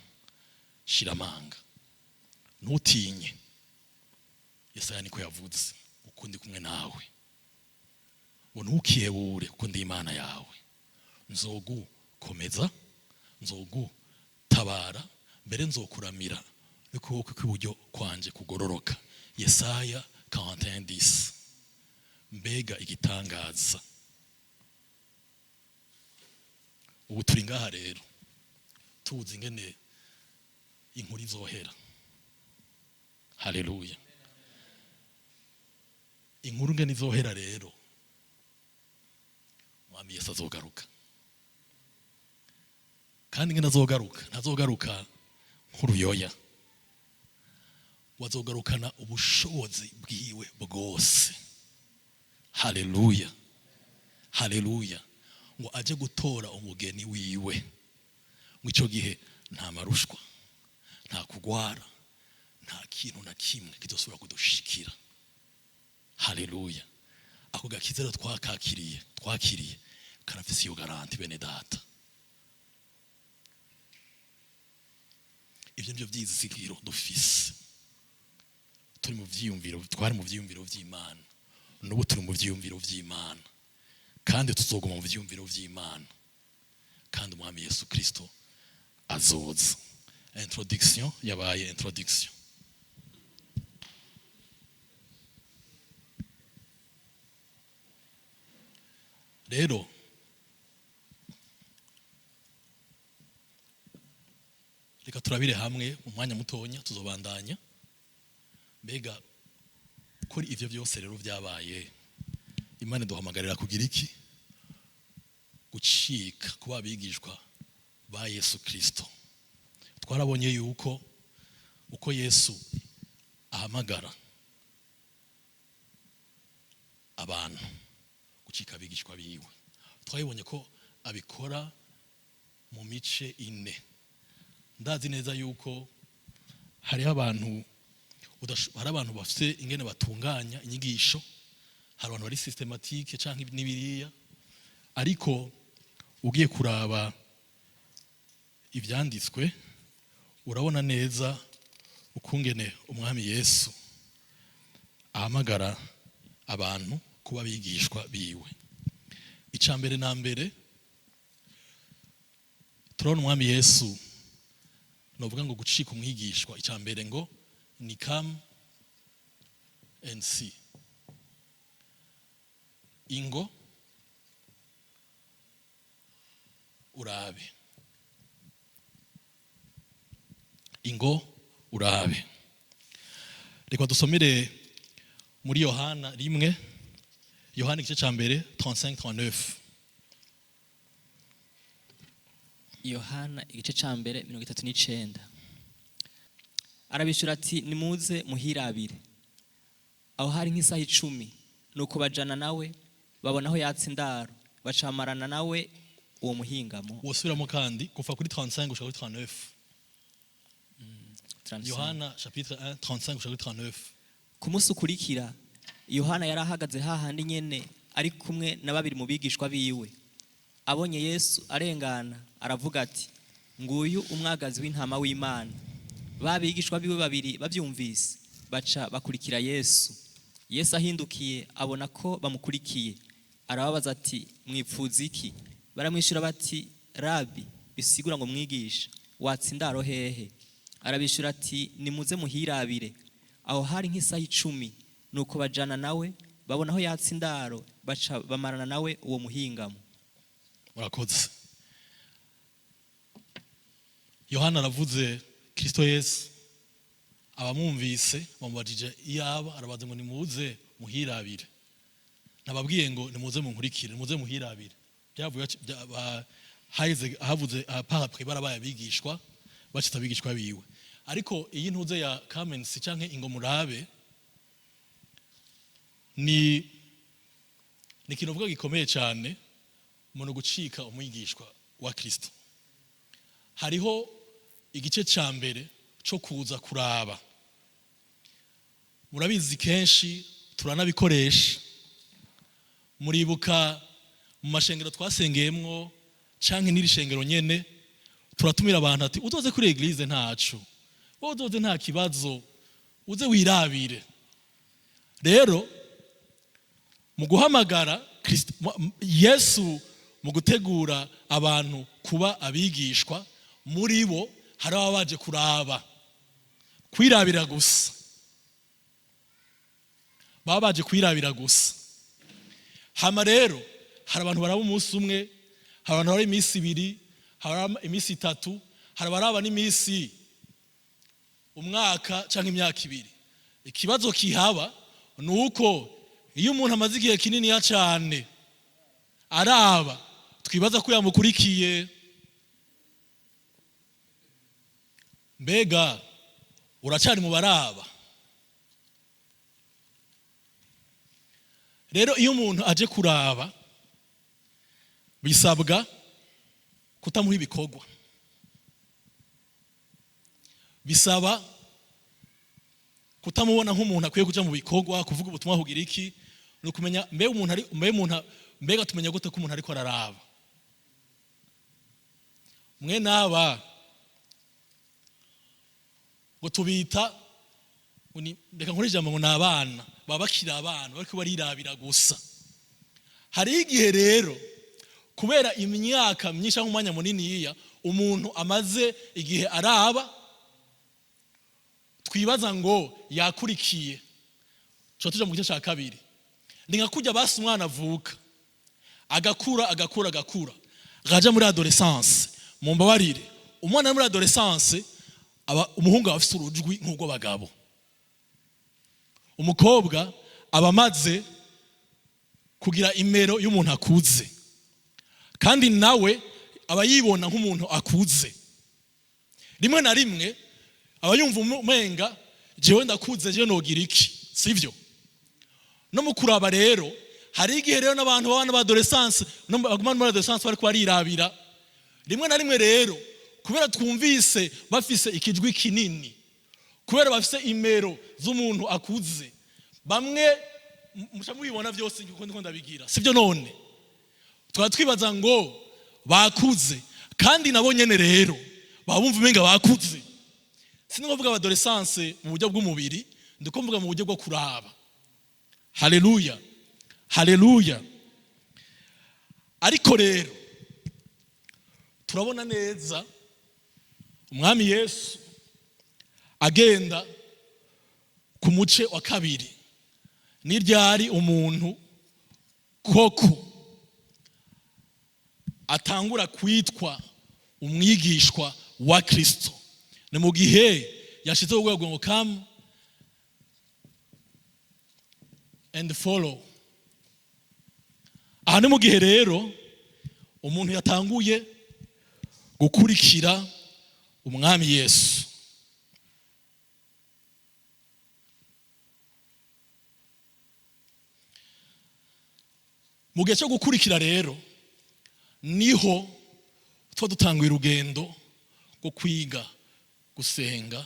[SPEAKER 1] shiramanga, ntutinye. Yesaya niko yavuze, uko ndi kumwe nawe, ngo ntukihebure, kuko ndi Imana yawe, nzogukomeza, nzogutabara, mbere nzokuramira n'ukuboko kw'iburyo kwanje kugororoka. Yesaya 41:10. Mbega igitangaza! Ubu turi ngaha rero tuzi ingene inkuru izohera. Haleluya! Inkuru ingene izohera rero, Umwami Yesu azogaruka. Kandi ingene azogaruka, ntazogaruka nk'uruyoya, wazogarukana ubushobozi bwiwe bwose. Haleluya, haleluya! Ngo aje gutora umugeni wiwe. Ngo icyo gihe nta marushwa, nta kugwara, nta kintu na kimwe kidosubira kudushikira. Haleluya! Ako gakiza rero twakakiriye, twakiriye, karafise iyo garantie, bene data. Ibyo nibyo byizigiro dufise. Turi mu vyiyumviro, twari mu vyiyumviro vy'Imana, n'ubu turi mu vyiyumviro vy'Imana, kandi tuzoguma mu vyiyumviro vy'Imana. Kandi Umwami Yesu Kristo azoza. Introduction yabaye introduction. Rero reka turabire hamwe mu mwanya mutonya, tuzobandanya. Mbega kuri ivyo byose rero byabaye, Imana iduhamagarira kugira iki? Gucika kuba abigishwa ba Yesu Kristo. Twarabonye yuko uko Yesu ahamagara abantu gucika abigishwa biwe, twabibonye ko abikora mu mice ine. Ndazi neza yuko hariho abantu hari abantu bafite ingene batunganya inyigisho, hari abantu bari systématique canke n'ibiriya, ariko ugiye kuraba ivyanditswe urabona neza ukungene Umwami Yesu ahamagara abantu kuba bigishwa biwe. Icya mbere na mbere, turabona Umwami Yesu, novuga ngo gucika umwigishwa, icya mbere ngo ni "come and see", ingo urabe, ingo urabe. Reka dusomere muri Yohana 1, Yohana igice cya mbere, 35 39.
[SPEAKER 2] Yohana igice ca mbere, 39. Arabishura ati: "Nimuze muhirabire." Aho hari nk'isaha 10. Nuko bajana nawe, babona aho yatse indaro, bacamarana nawe uwo muhingamo.
[SPEAKER 1] Wosubiramo kandi kuva kuri 35 gushika kuri 39.
[SPEAKER 2] 35.
[SPEAKER 1] Yohana chapitre 1, 35 gushika kuri 39.
[SPEAKER 2] Ku munsi ukurikira, Yohana yari ahagaze hahandi nyene, ari kumwe na babiri mu bigishwa biwe. Abonye Yesu arengana, aravuga ati: "Nguyu umwagazi w'intama w'Imana." Ba bigishwa biwe babiri babyumvise, baca bakurikira Yesu. Yesu ahindukiye, abona ko bamukurikiye, arababaza ati: "Mwipfuza iki?" Baramwishyura bati: "Rabi," bisigura ngo mwigisha, "watse indaro hehe?" Arabishyura ati: "Nimuze muhirabire." Aho hari nk'isaha 10. Nuko bajana nawe, babona aho yatse indaro, baca bamarana nawe uwo muhingamo.
[SPEAKER 1] Murakoze. Yohana aravuze Kristo Yesu, abamwumvise bamubajije iyaba, arabaza ngo: "Nimuze muhirabire." Nababwiye ngo nimuze munkurikire, nimuze muhirabire. Byavuye haheze, havuze par après barabaye abigishwa, bacitse abigishwa biwe. Ariko iyi ntuze ya come and see canke ingo murabe ni ikintu uvuga gikomeye cyane umuntu gucika umwigishwa wa Kristo. Hariho igice cya mbere cyo kuza kuraba. Murabizi, kenshi turanabikoresha. Muribuka Mu mashengero twasengeyemwo canke n'iri shengero nyene, turatumira abantu ati: "Uzoze kuri église, ntacu, wowe uzoze, nta kibazo, uze wirabire." Rero mu guhamagara Yesu, mu gutegura abantu kuba abigishwa, muri bo hari ababa baje kuraba, kwirabira gusa, baba baje kwirabira gusa. Hama rero hari abantu baraba umunsi umwe, hari abantu baraba iminsi 2, hari abaraba iminsi 3, hari abaraba n'iminsi, umwaka cyangwa imyaka 2. Ikibazo kihaba ni uko iyo umuntu amaze igihe kininiya cyane araba, twibaza ko yamukurikiye. Mbega uracari mu baraba? Rero iyo umuntu aje kuraba, bisabwa kutamuha ibikorwa, bisaba kutamubona nk'umuntu akwiye kuja mu bikorwa, kuvuga ubutumwa, kugira iki. Ni ukumenya mbega umuntu ari, mbega umuntu, mbega tumenya gute ko umuntu ariko araraba? Mwe naba ngo tubita ngo reka nkore ijambo, ngo ni abana, baba bakiri abana, bariko barirabira gusa. Hari igihe rero kubera imyaka myinshi cyangwa umwanya muniniya umuntu amaze igihe araba, twibaza ngo yakurikiye. Tuba tuja mu gice cya kabiri. Ni nka kurya basi umwana avuka, agakura, agakura, agakura, akaja muri adolescence. Mumbabarire, umwana ari muri adolescence aba umuhungu, aba afise urujwi nk'urw'abagabo, umukobwa aba amaze kugira imero y'umuntu akuze, kandi nawe aba yibona nk'umuntu akuze. Rimwe na rimwe aba yumva umenga: "Jewe ndakuze, jewe nogira iki?" Sivyo? No mu kuraba rero, hari igihe rero n'abantu babana ba adolescence, no baguma muri adolescence, bariko barirabira. Rimwe na rimwe rero, kubera twumvise bafise ikijwi kinini, kubera bafise imero z'umuntu akuze, bamwe muca mubibona byose kuko ndiko ndabigira, sibyo? None tukaba twibaza ngo bakuze, kandi nabo nyene rero baba bumva umenga bakuze. Siniko mvuga adolescence mu buryo bw'umubiri, ndiko mvuga mu buryo bwo kuraba. Haleluya, haleluya! Ariko rero turabona neza Umwami Yesu agenda ku muce wa kabiri. Ni ryari umuntu koko atangura kwitwa umwigishwa wa Kristo? Ni mu gihe yashyizeho urwego ngo "Come and follow". Aha ni mu gihe rero umuntu yatanguye gukurikira Umwami Yesu. Mu gihe cyo gukurikira rero niho tuba dutanguye urugendo rwo kwiga gusenga,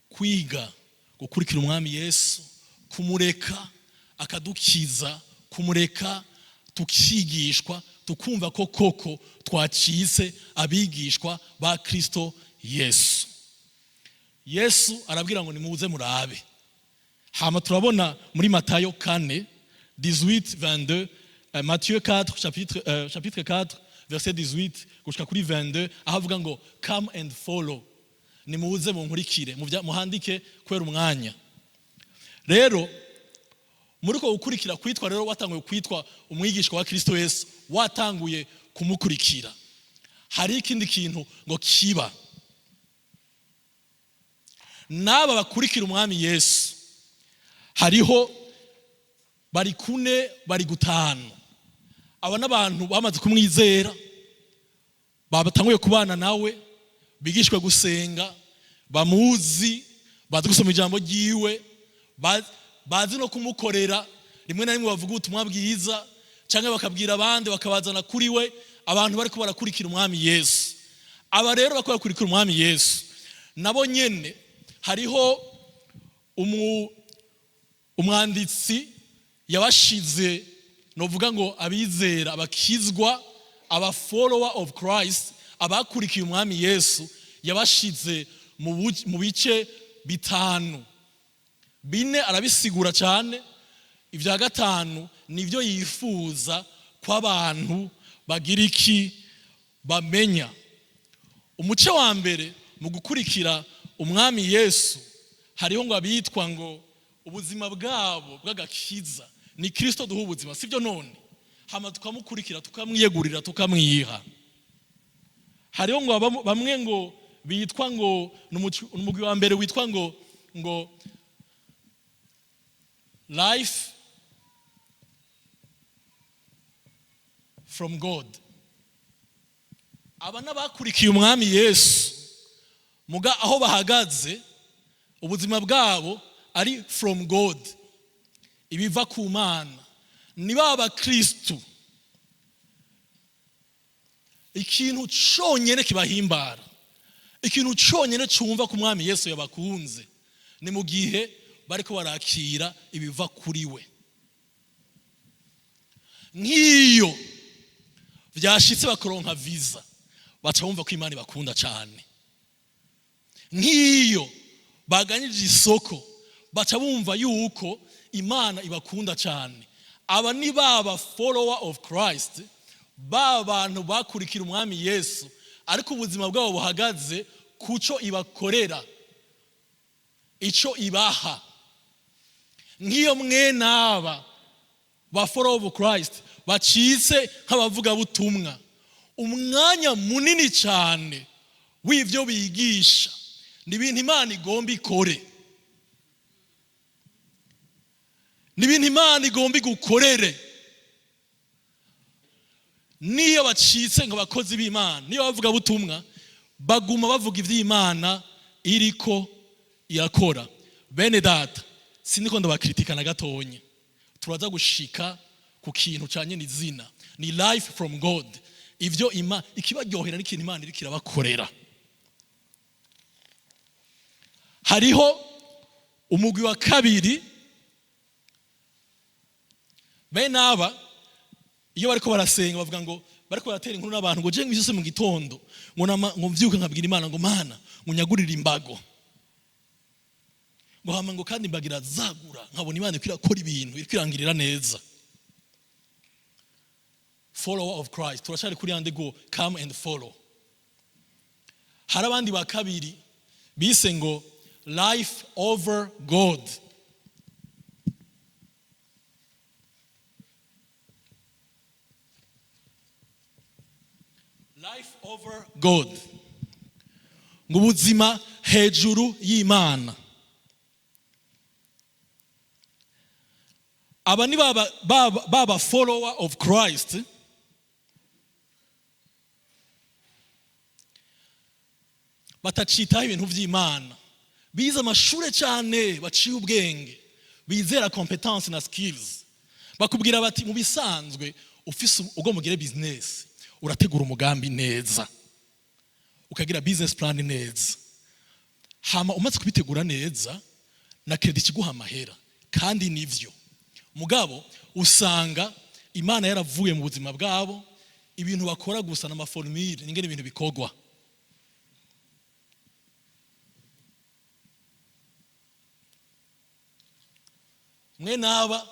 [SPEAKER 1] kwiga gukurikira Umwami Yesu, kumureka akadukiza, kumureka tukigishwa, tukumva ko koko twacitse abigishwa ba Kristo Yesu. Yesu arabwira ngo: "Nimuze murabe." Hama turabona muri Matayo 4, 18, 22, Matthieu 4, chapitre 4, verset 18 gushika kuri 22, aho avuga ngo "Come and follow", nimuze munkurikire. Muhandike kubera umwanya. Rero muri ko gukurikira, kwitwa rero watanguye kwitwa umwigishwa wa Kristo Yesu, watanguye kumukurikira, hari ikindi kintu ngo kiba. N'aba bakurikira Umwami Yesu, hariho bari kune, bari gutanu. Aba n'abantu bamaze kumwizera, batanguye kubana nawe, bigishwe gusenga, bamuzi, bazi gusoma ijambo ryiwe, bazi no kumukorera. Rimwe na rimwe bavuga ubutumwa bwiza cyangwa bakabwira abandi, bakabazana kuri we. Abantu bariko barakurikira Umwami Yesu, aba rero bariko barakurikira Umwami Yesu, nabo nyene hariho umwanditsi yabashize. Novuga ngo abizera, abakizwa, aba follower of Christ, abakurikiye Umwami Yesu, yabashize mu bice bitanu. Bine arabisigura cyane, ibya gatanu nibyo yifuza ko abantu bagira iki? Bamenya. Umuce wa mbere mu gukurikira Umwami Yesu, hariho ngo abitwa ngo ubuzima bwabo bw'agakiza ni Kirisito duha ubuzima, sibyo? None hama tukamukurikira, tukamwiyegurira, tukamwiha. Hariho ngo bamwe ngo bitwa ngo ni umugwi wa mbere witwa ngo life from God. Aba n'abakurikiye Umwami Yesu, muga aho bahagaze ubuzima bwabo ari from God, ibiva ku Mana. Ni ba bakristu ikintu cyonyine kibahimbara, ikintu cyonyine cyumva ku Mwami Yesu yabakunze, ni mu gihe bariko barakira ibiva kuri we. Nk'iyo byashitse bakaronka visa, baca bumva ko Imana ibakunda cyane. Nk'iyo baganyije isoko, baca bumva yuko Imana ibakunda cyane. Aba ni baba follower of Christ, ba bantu bakurikira Umwami Yesu, ariko ubuzima bwabo buhagaze kuco ibakorera, ico ibaha. Nk'iyo mwene aba ba follower of Christ bacitse nk'abavugabutumwa, umwanya munini cyane w'ibyo bigisha ni ibintu Imana igomba ikore, ni ibintu Imana igomba igukorere. Niyo bacitse ngo abakozi b'Imana, niyo bavugabutumwa, baguma bavuga iby'Imana iriko irakora. Bene data, siniko ndabakritika na gatonya. Turaza gushika ku kintu canye n'izina, ni life from God. Ivyo ima ikibaryohera n'ikintu Imana iriko irabakorera. Hariho umugwi wa kabiri. Bene aba iyo bariko barasenga bavuga ngo bariko baratera inkuru n'abantu ngo je mwisi mu gitondo ngo nama, ngo mvyuke nkabwira Imana ngo: "Mana, ngo nyagurire imbago", ngo hama ngo kandi imbago irazagura, nkabona Imana iriko irakora ibintu, iriko irangirira neza. Follower of Christ, turacari kuri yande go come and follow. Hari abandi ba kabiri bise ngo life over God. Life over God, ngo ubuzima hejuru y'Imana. Aba ni baba follower of Christ batacitaho ibintu by'Imana, bize amashure cyane, baciye ubwenge, bizera competence na skills. Bakubwira bati: "Mu bisanzwe ufise ugomba ugire business, urategura umugambi neza, ukagira business plan neza, hama umaze kubitegura neza na credit iguha amahera." Kandi nivyo, mugabo usanga Imana yaravuye mu buzima bwabo. Ibintu bakora gusa n'ama formule, n'ingene ibintu bikorwa. Mwe naba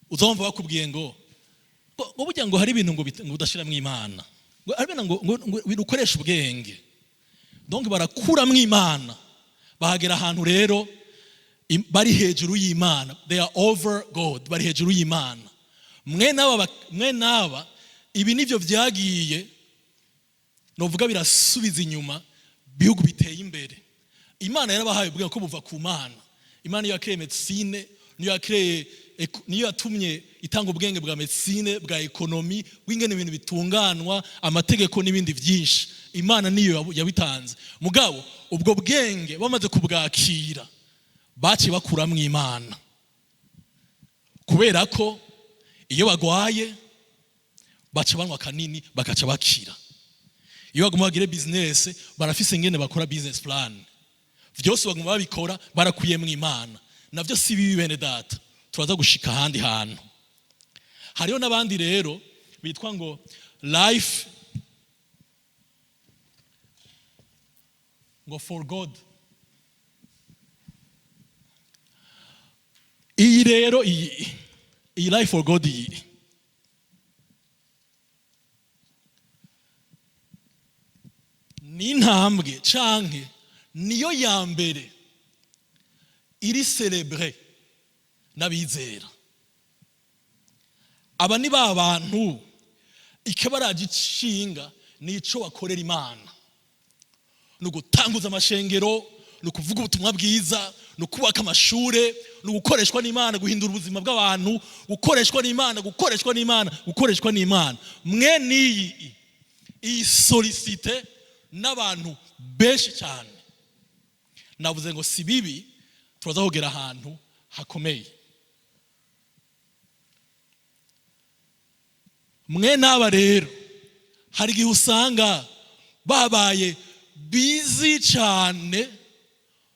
[SPEAKER 1] uzumva bakubwiye ngo burya ngo hari ibintu ngo udashiramwo Imana, ngo hari ibintu ngo ukoresha ubwenge. Donc barakuramwo Imana, bahagera ahantu rero bari hejuru y'Imana. They are over God, bari hejuru y'Imana. Mwe naba ibi nivyo vyagiye novuga birasubiza inyuma bihugu biteye imbere. Imana yarabahaye ubwenge ko buva ku Mana. Imana niyo yakreye médecine, niyo yakreye, niyo yatumye itanga ubwenge bwa médecine, bwa économie, bw'ingene ibintu bitunganwa, amategeko n'ibindi byinshi. Imana niyo yabitanze. Mugabo ubwo bwenge bamaze kubwakira, baciye bakuramwo Imana, kubera ko iyo bagwaye baca banywa kanini bagaca bakira. Iyo baguma bagire business, barafise ingene bakora business plan, vyose baguma babikora barakuyemwo Imana. Navyo si bibi, bene data, turaza gushika ahandi hantu. Hariho n'abandi rero bitwa ngo life ngo for God. Iyi rero, iyi life for God, iyi ni intambwe canke niyo ya mbere iri célébrer n'abizera. Aba ni ba bantu ikibaraje ishinga nico bakorera Imana, ni ugutanguza amashengero, ni ukuvuga ubutumwa bwiza, ni ukubaka amashure, ni ugukoreshwa n'Imana, guhindura ubuzima bw'abantu, gukoreshwa n'Imana, gukoreshwa n'Imana, gukoreshwa n'Imana. Mwe n'iyi iyi sollicité n'abantu benshi cyane. Navuze ngo si bibi, turaza kugera ahantu hakomeye. Mwe n'aba rero hari igihe usanga babaye busy cyane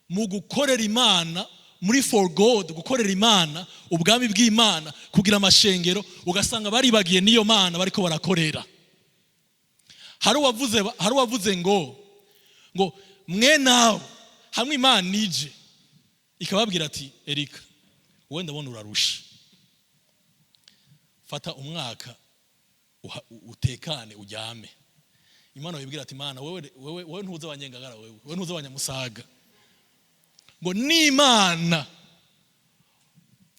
[SPEAKER 1] mu gukorera Imana, muri for God, gukorera Imana, ubwami bw'Imana, kugira amashengero, ugasanga baribagiye n'iyo Mana bariko barakorera. Hari uwavuze ngo mwe nawe hamwe Imana ije ikababwira ati Erika, wowe ndabona urarusha, fata umwaka utekane uryame. Imana wibwira ati Imana wewe, wewe, wewe ntuzi abanyengagara, wewe, wewe ntuzi abanyamusaga. Ngo n'Imana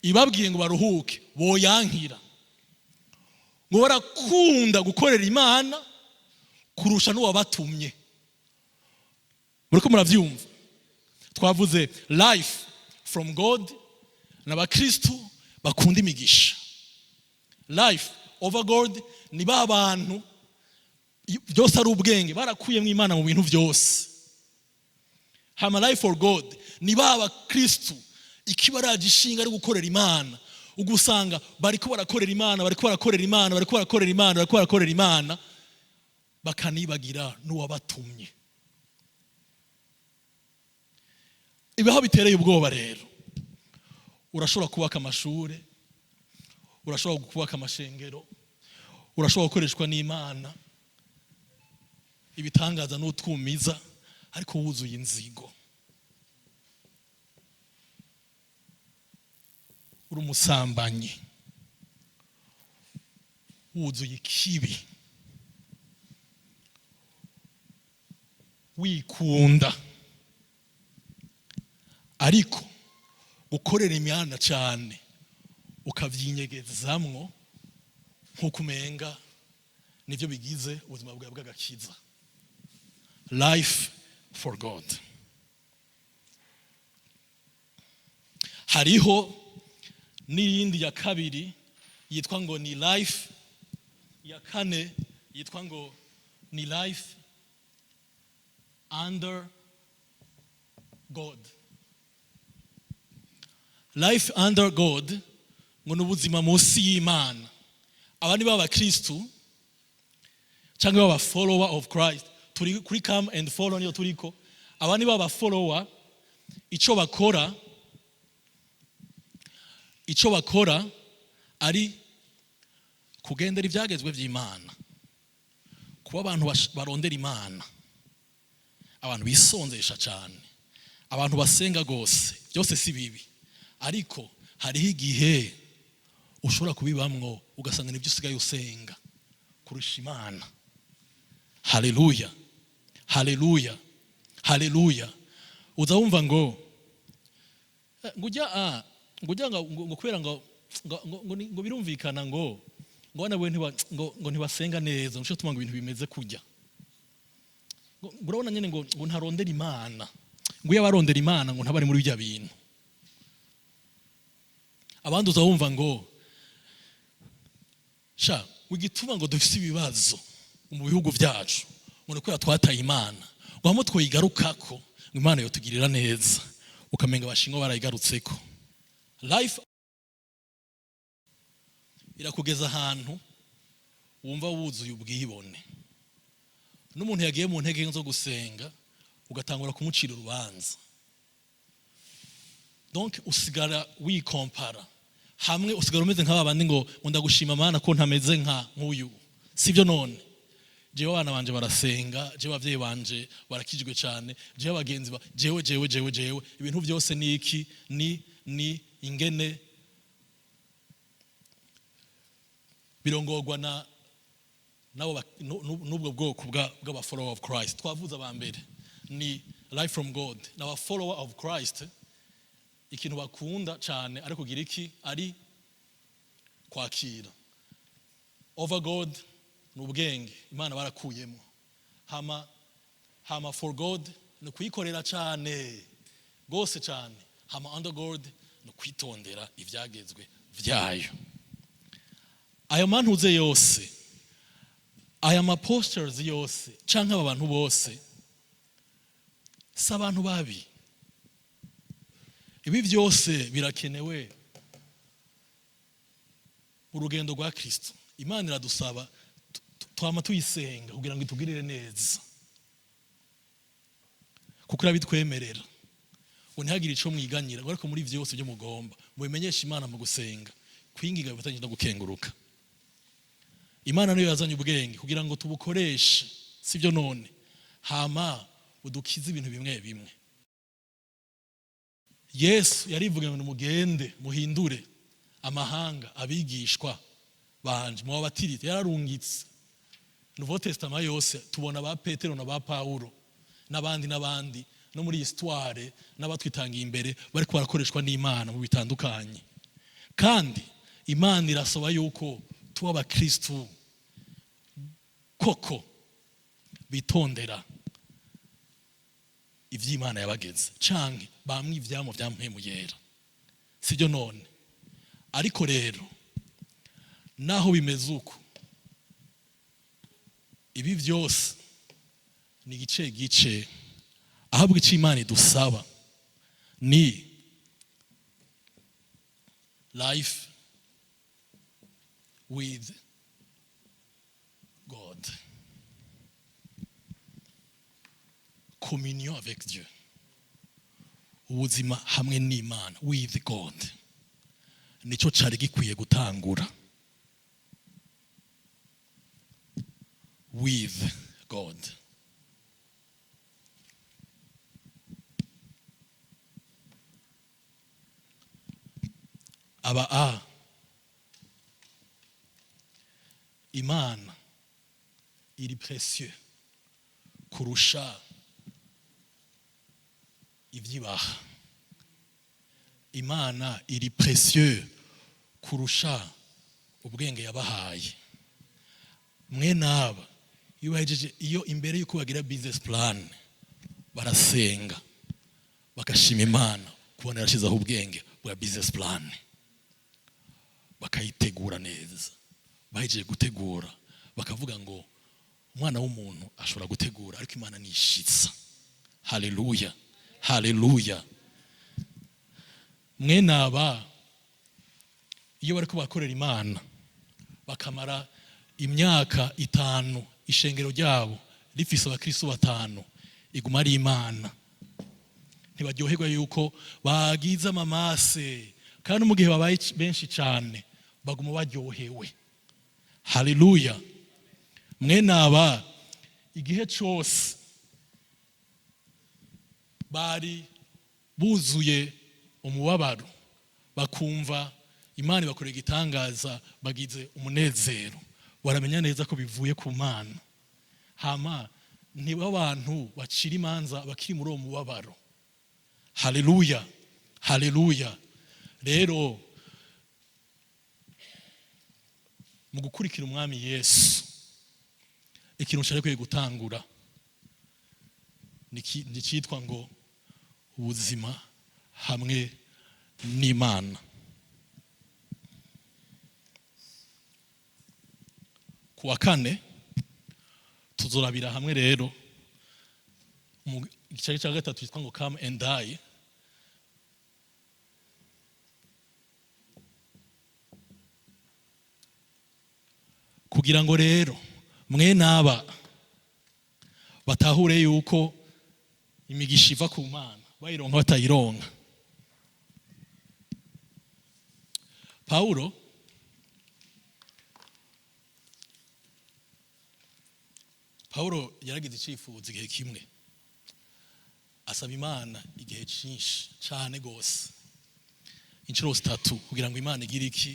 [SPEAKER 1] ibabwiye ngo baruhuke boyankira. Ngo barakunda gukorera Imana kurusha n'uwabatumye. Muriko muravyumva? Twavuze life from God n'abakristu bakunda imigisha. Life over God ni ba bantu byose ari ubwenge, barakuyemo Imana mu bintu byose. Hama life for God ni ba bakristu ikibaraje ishinga ari gukorera Imana, ugusanga bariko barakorera Imana, bariko barakorera Imana, bariko barakorera Imana, bariko barakorera Imana, bakanibagira n'uwabatumye. Ibiho bitereye ubwoba rero, urashobora kubaka amashure, urashobora kubaka amashengero, urashobora gukoreshwa n'Imana ibitangaza n'utwumiza, ariko wuzuye inzigo, uri umusambanyi, wuzuye ikibi, wikunda, ariko gukorera Imana cyane ukavyinyegezamwo nk'uko umenga nivyo bigize ubuzima bwawe bw'agakiza. Life for God. Hariho n'iyindi ya kabiri yitwa ngo ni life, ya kane yitwa ngo ni life under God. Life under God ngo ni ubuzima munsi y'Imana. Aba ni b'abakristu cyangwa baba follower of Christ. Turi kuri come and follow niyo turiko. Aba ni baba follower, ico bakora ari kugendera ibyagezwe by'Imana, kuba abantu barondera Imana, abantu bisonzesha cyane, abantu basenga gose. Byose si bibi, ariko hariho igihe ushobora kubibamwo ugasanga nibyo usigaye usenga kurusha Imana. Haleluya, haleluya, haleluya. Uza wumva ngo ngujya ngujya ngo kubera ngo ngo ngo birumvikana ngo ngo nawe ngo ngo ntibasenga neza, ngo tuma ngo ibintu bimeze kujya. Ngo urabona nyene ngo ngo ntarondera Imana, ngo iyo abarondera Imana ngo ntabari muri bijya bintu. Abandi uza wumva ngo sha wigituma ngo dufise ibibazo mu bihugu byacu, ngo kubera twataye Imana, ngo hamwe twoyigarukako ngo Imana yotugirira neza, ukamenga abashinwa barayigarutseko. Life irakugeza ahantu wumva wuzuye ubwibone, n'umuntu yagiye mu ntege zo gusenga ugatangura kumucira urubanza. Donc usigara wikompara, Hamwe usigara umeze nk'aba bandi ngo ndagushima Mana ko ntameze nka nk'uyu, sibyo? None jewe abana banje barasenga, jewe abavyeyi banje barakijwe cyane, jewe abagenzi ba jewe jewe jewe jewe, ibintu byose ni iki? Ni ingene birongorwa na nabo n'ubwo bwoko bw'aba follower of Christ. Twavuze aba mbere ni life from God, n'aba follower of Christ. Ikintu bakunda cyane ari kugira iki? Ari kwakira. Over God ni ubwenge, Imana barakuyemo. Hama for God ni kuyikorera cyane rwose cyane. Hama under God ni kwitondera ibyagezwe byayo. Ayo mantuze yose, aya ma postures yose, canke aba bantu bose si abantu babi. Ibi byose birakenewe mu rugendo rwa Kristo. Imana iradusaba twama tuyisenga kugira ngo itugirire neza, kuko irabitwemerera ngo ntihagire ico mwiganyira, ngo ariko muri vyose byo mugomba mubimenyeshe Imana mu gusenga, kwinginga bifatanyije no gukenguruka. Imana niyo yazanye ubwenge kugira ngo tubukoreshe, sibyo? None hama budukize ibintu bimwe bimwe. Yesu yarivuga ngo mugende muhindure amahanga abigishwa banje, mubabatirize. Yararungitse. Nouveau Testament yose tubona ba Petero na ba Paulo n'abandi n'abandi, no muri histoire n'abatwitangiye imbere bariko barakoreshwa n'Imana mu bitandukanye. Kandi Imana irasaba yuko tuba abakristu koko bitondera ivy'Imana yabageze, canke bamwe ivyamo vya Mpwemu Yera, sibyo? None ariko rero naho bimeze uko, ibi byose ni igice gice. Ahabwo icyo Imana idusaba ni life with God, communion avec Dieu, ubuzima hamwe n'Imana, with God. Nicyo cari gikwiye gutangura, with God. Aba a Imana iri précieux kurusha ivyibaha. Imana iri précieux kurusha ubwenge yabahaye. Mwe naba iyo bahejeje, iyo imbere yuko bagira business plan, barasenga bagashima Imana kubona yarashizeho ubwenge bwa business plan, bakayitegura neza. Bahejeje gutegura bakavuga ngo umwana w'umuntu ashobora gutegura, ariko Imana nishitsa. Haleluya, haleluya! Mwe naba iyo bariko bakorera Imana bakamara imyaka 5, ishengero ryabo rifise abakristo 5, iguma ari Imana. Ntibaryoherwa yuko bagize amamase, kandi mu gihe babaye benshi cyane baguma baryohewe. Haleluya! Mwe naba igihe cyose bari buzuye umubabaro, bakumva Imana ibakorera igitangaza, bagize umunezero, baramenya neza ko bivuye ku Mana. Hama niba abantu bacira imanza bakiri muri uwo mubabaro. Haleluya, haleluya! Rero mu gukurikira umwami Yesu, ikintu cyari gutangura ni cyitwa ngo ubuzima hamwe n'Imana. Ku wa kane tuzorabira hamwe rero igice cya gatatu cyitwa ngo come and die. Kugira ngo rero mwe naba batahure yuko imigisha iva ku Mana, bayironka batayironka. Pawulo yaragize icyifuzo igihe kimwe, asaba Imana igihe cyinshi cyane gose, inshuro zitatu, kugira ngo Imana igire iki?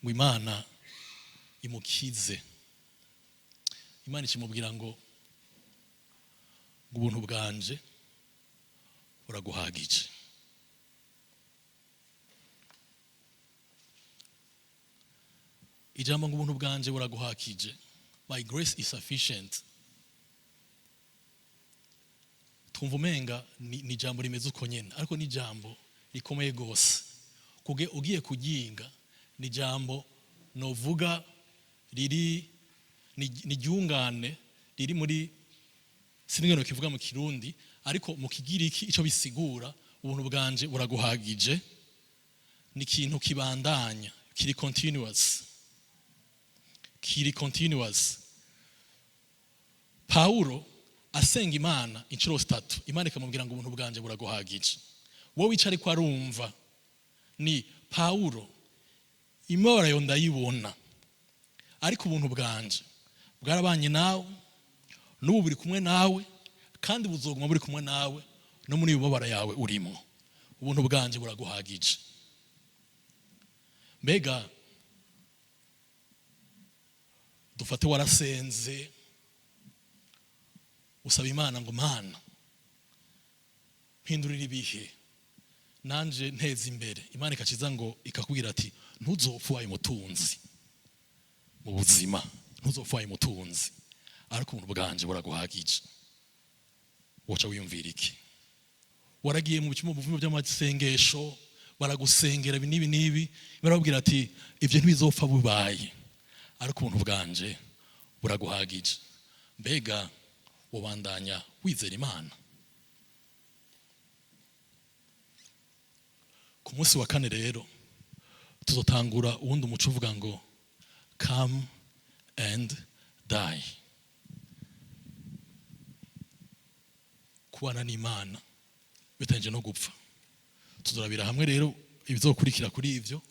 [SPEAKER 1] Ngo Imana imukize. Imana ikimubwira ngo ubuntu bwanje buraguhagije. Ijambo ngo ubuntu bwanje buraguhagije, my grace is sufficient, twumva umenga ni ijambo rimeze uko nyene, ariko ni ijambo rikomeye gose. Kuge ugiye kuryinga, ni ijambo novuga riri ni ryungane riri muri, sinigeno kivuga mu Kirundi, ariko mu Kigiriki ico bisigura, ubuntu bwanje buraguhagije, ni ikintu kibandanya, kiri continuous, kiri continuous. Paulo asenga Imana inshuro zitatu, Imana ikamubwira ngo ubuntu bwanje buraguhagije. Wowe wicara ariko arumva ni Paulo, imibabaro yo ndayibona, ariko ubuntu bwanje bwarabanye nawe, n'ubu buri kumwe nawe, kandi buzoguma buri kumwe nawe no muri iyo mibabaro yawe urimo. Ubuntu bwanje buraguhagije. Mbega dufate warasenze, usaba Imana ngo Mana, mpindurira ibihe, nanje nteza imbere, Imana ikaciza ngo ikakubwira ati ntuzopfa ubaye umutunzi mu buzima, ntuzopfa ubaye umutunzi, ariko ubuntu bwanje buraguhagije. Woca wiyumvira iki? Waragiye mu cyumba, mu by'amasengesho, baragusengera ibi n'ibi n'ibi, barababwira ati ibyo ntibizopfa bubaye, ariko ubuntu bwanje buraguhagije. Mbega ubandanya wizera Imana? Ku munsi wa kane rero tuzotangura uwundi umuco uvuga ngo come and die, kubana n'Imana bitanje no gupfa. Tuzorabira hamwe rero ibizokurikira kuri ivyo.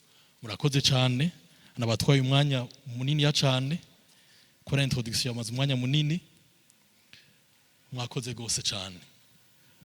[SPEAKER 1] Murakoze cyane, nabatwaye umwanya munini ya cyane kora introduction, yamaze umwanya munini. Mwakoze gose cyane.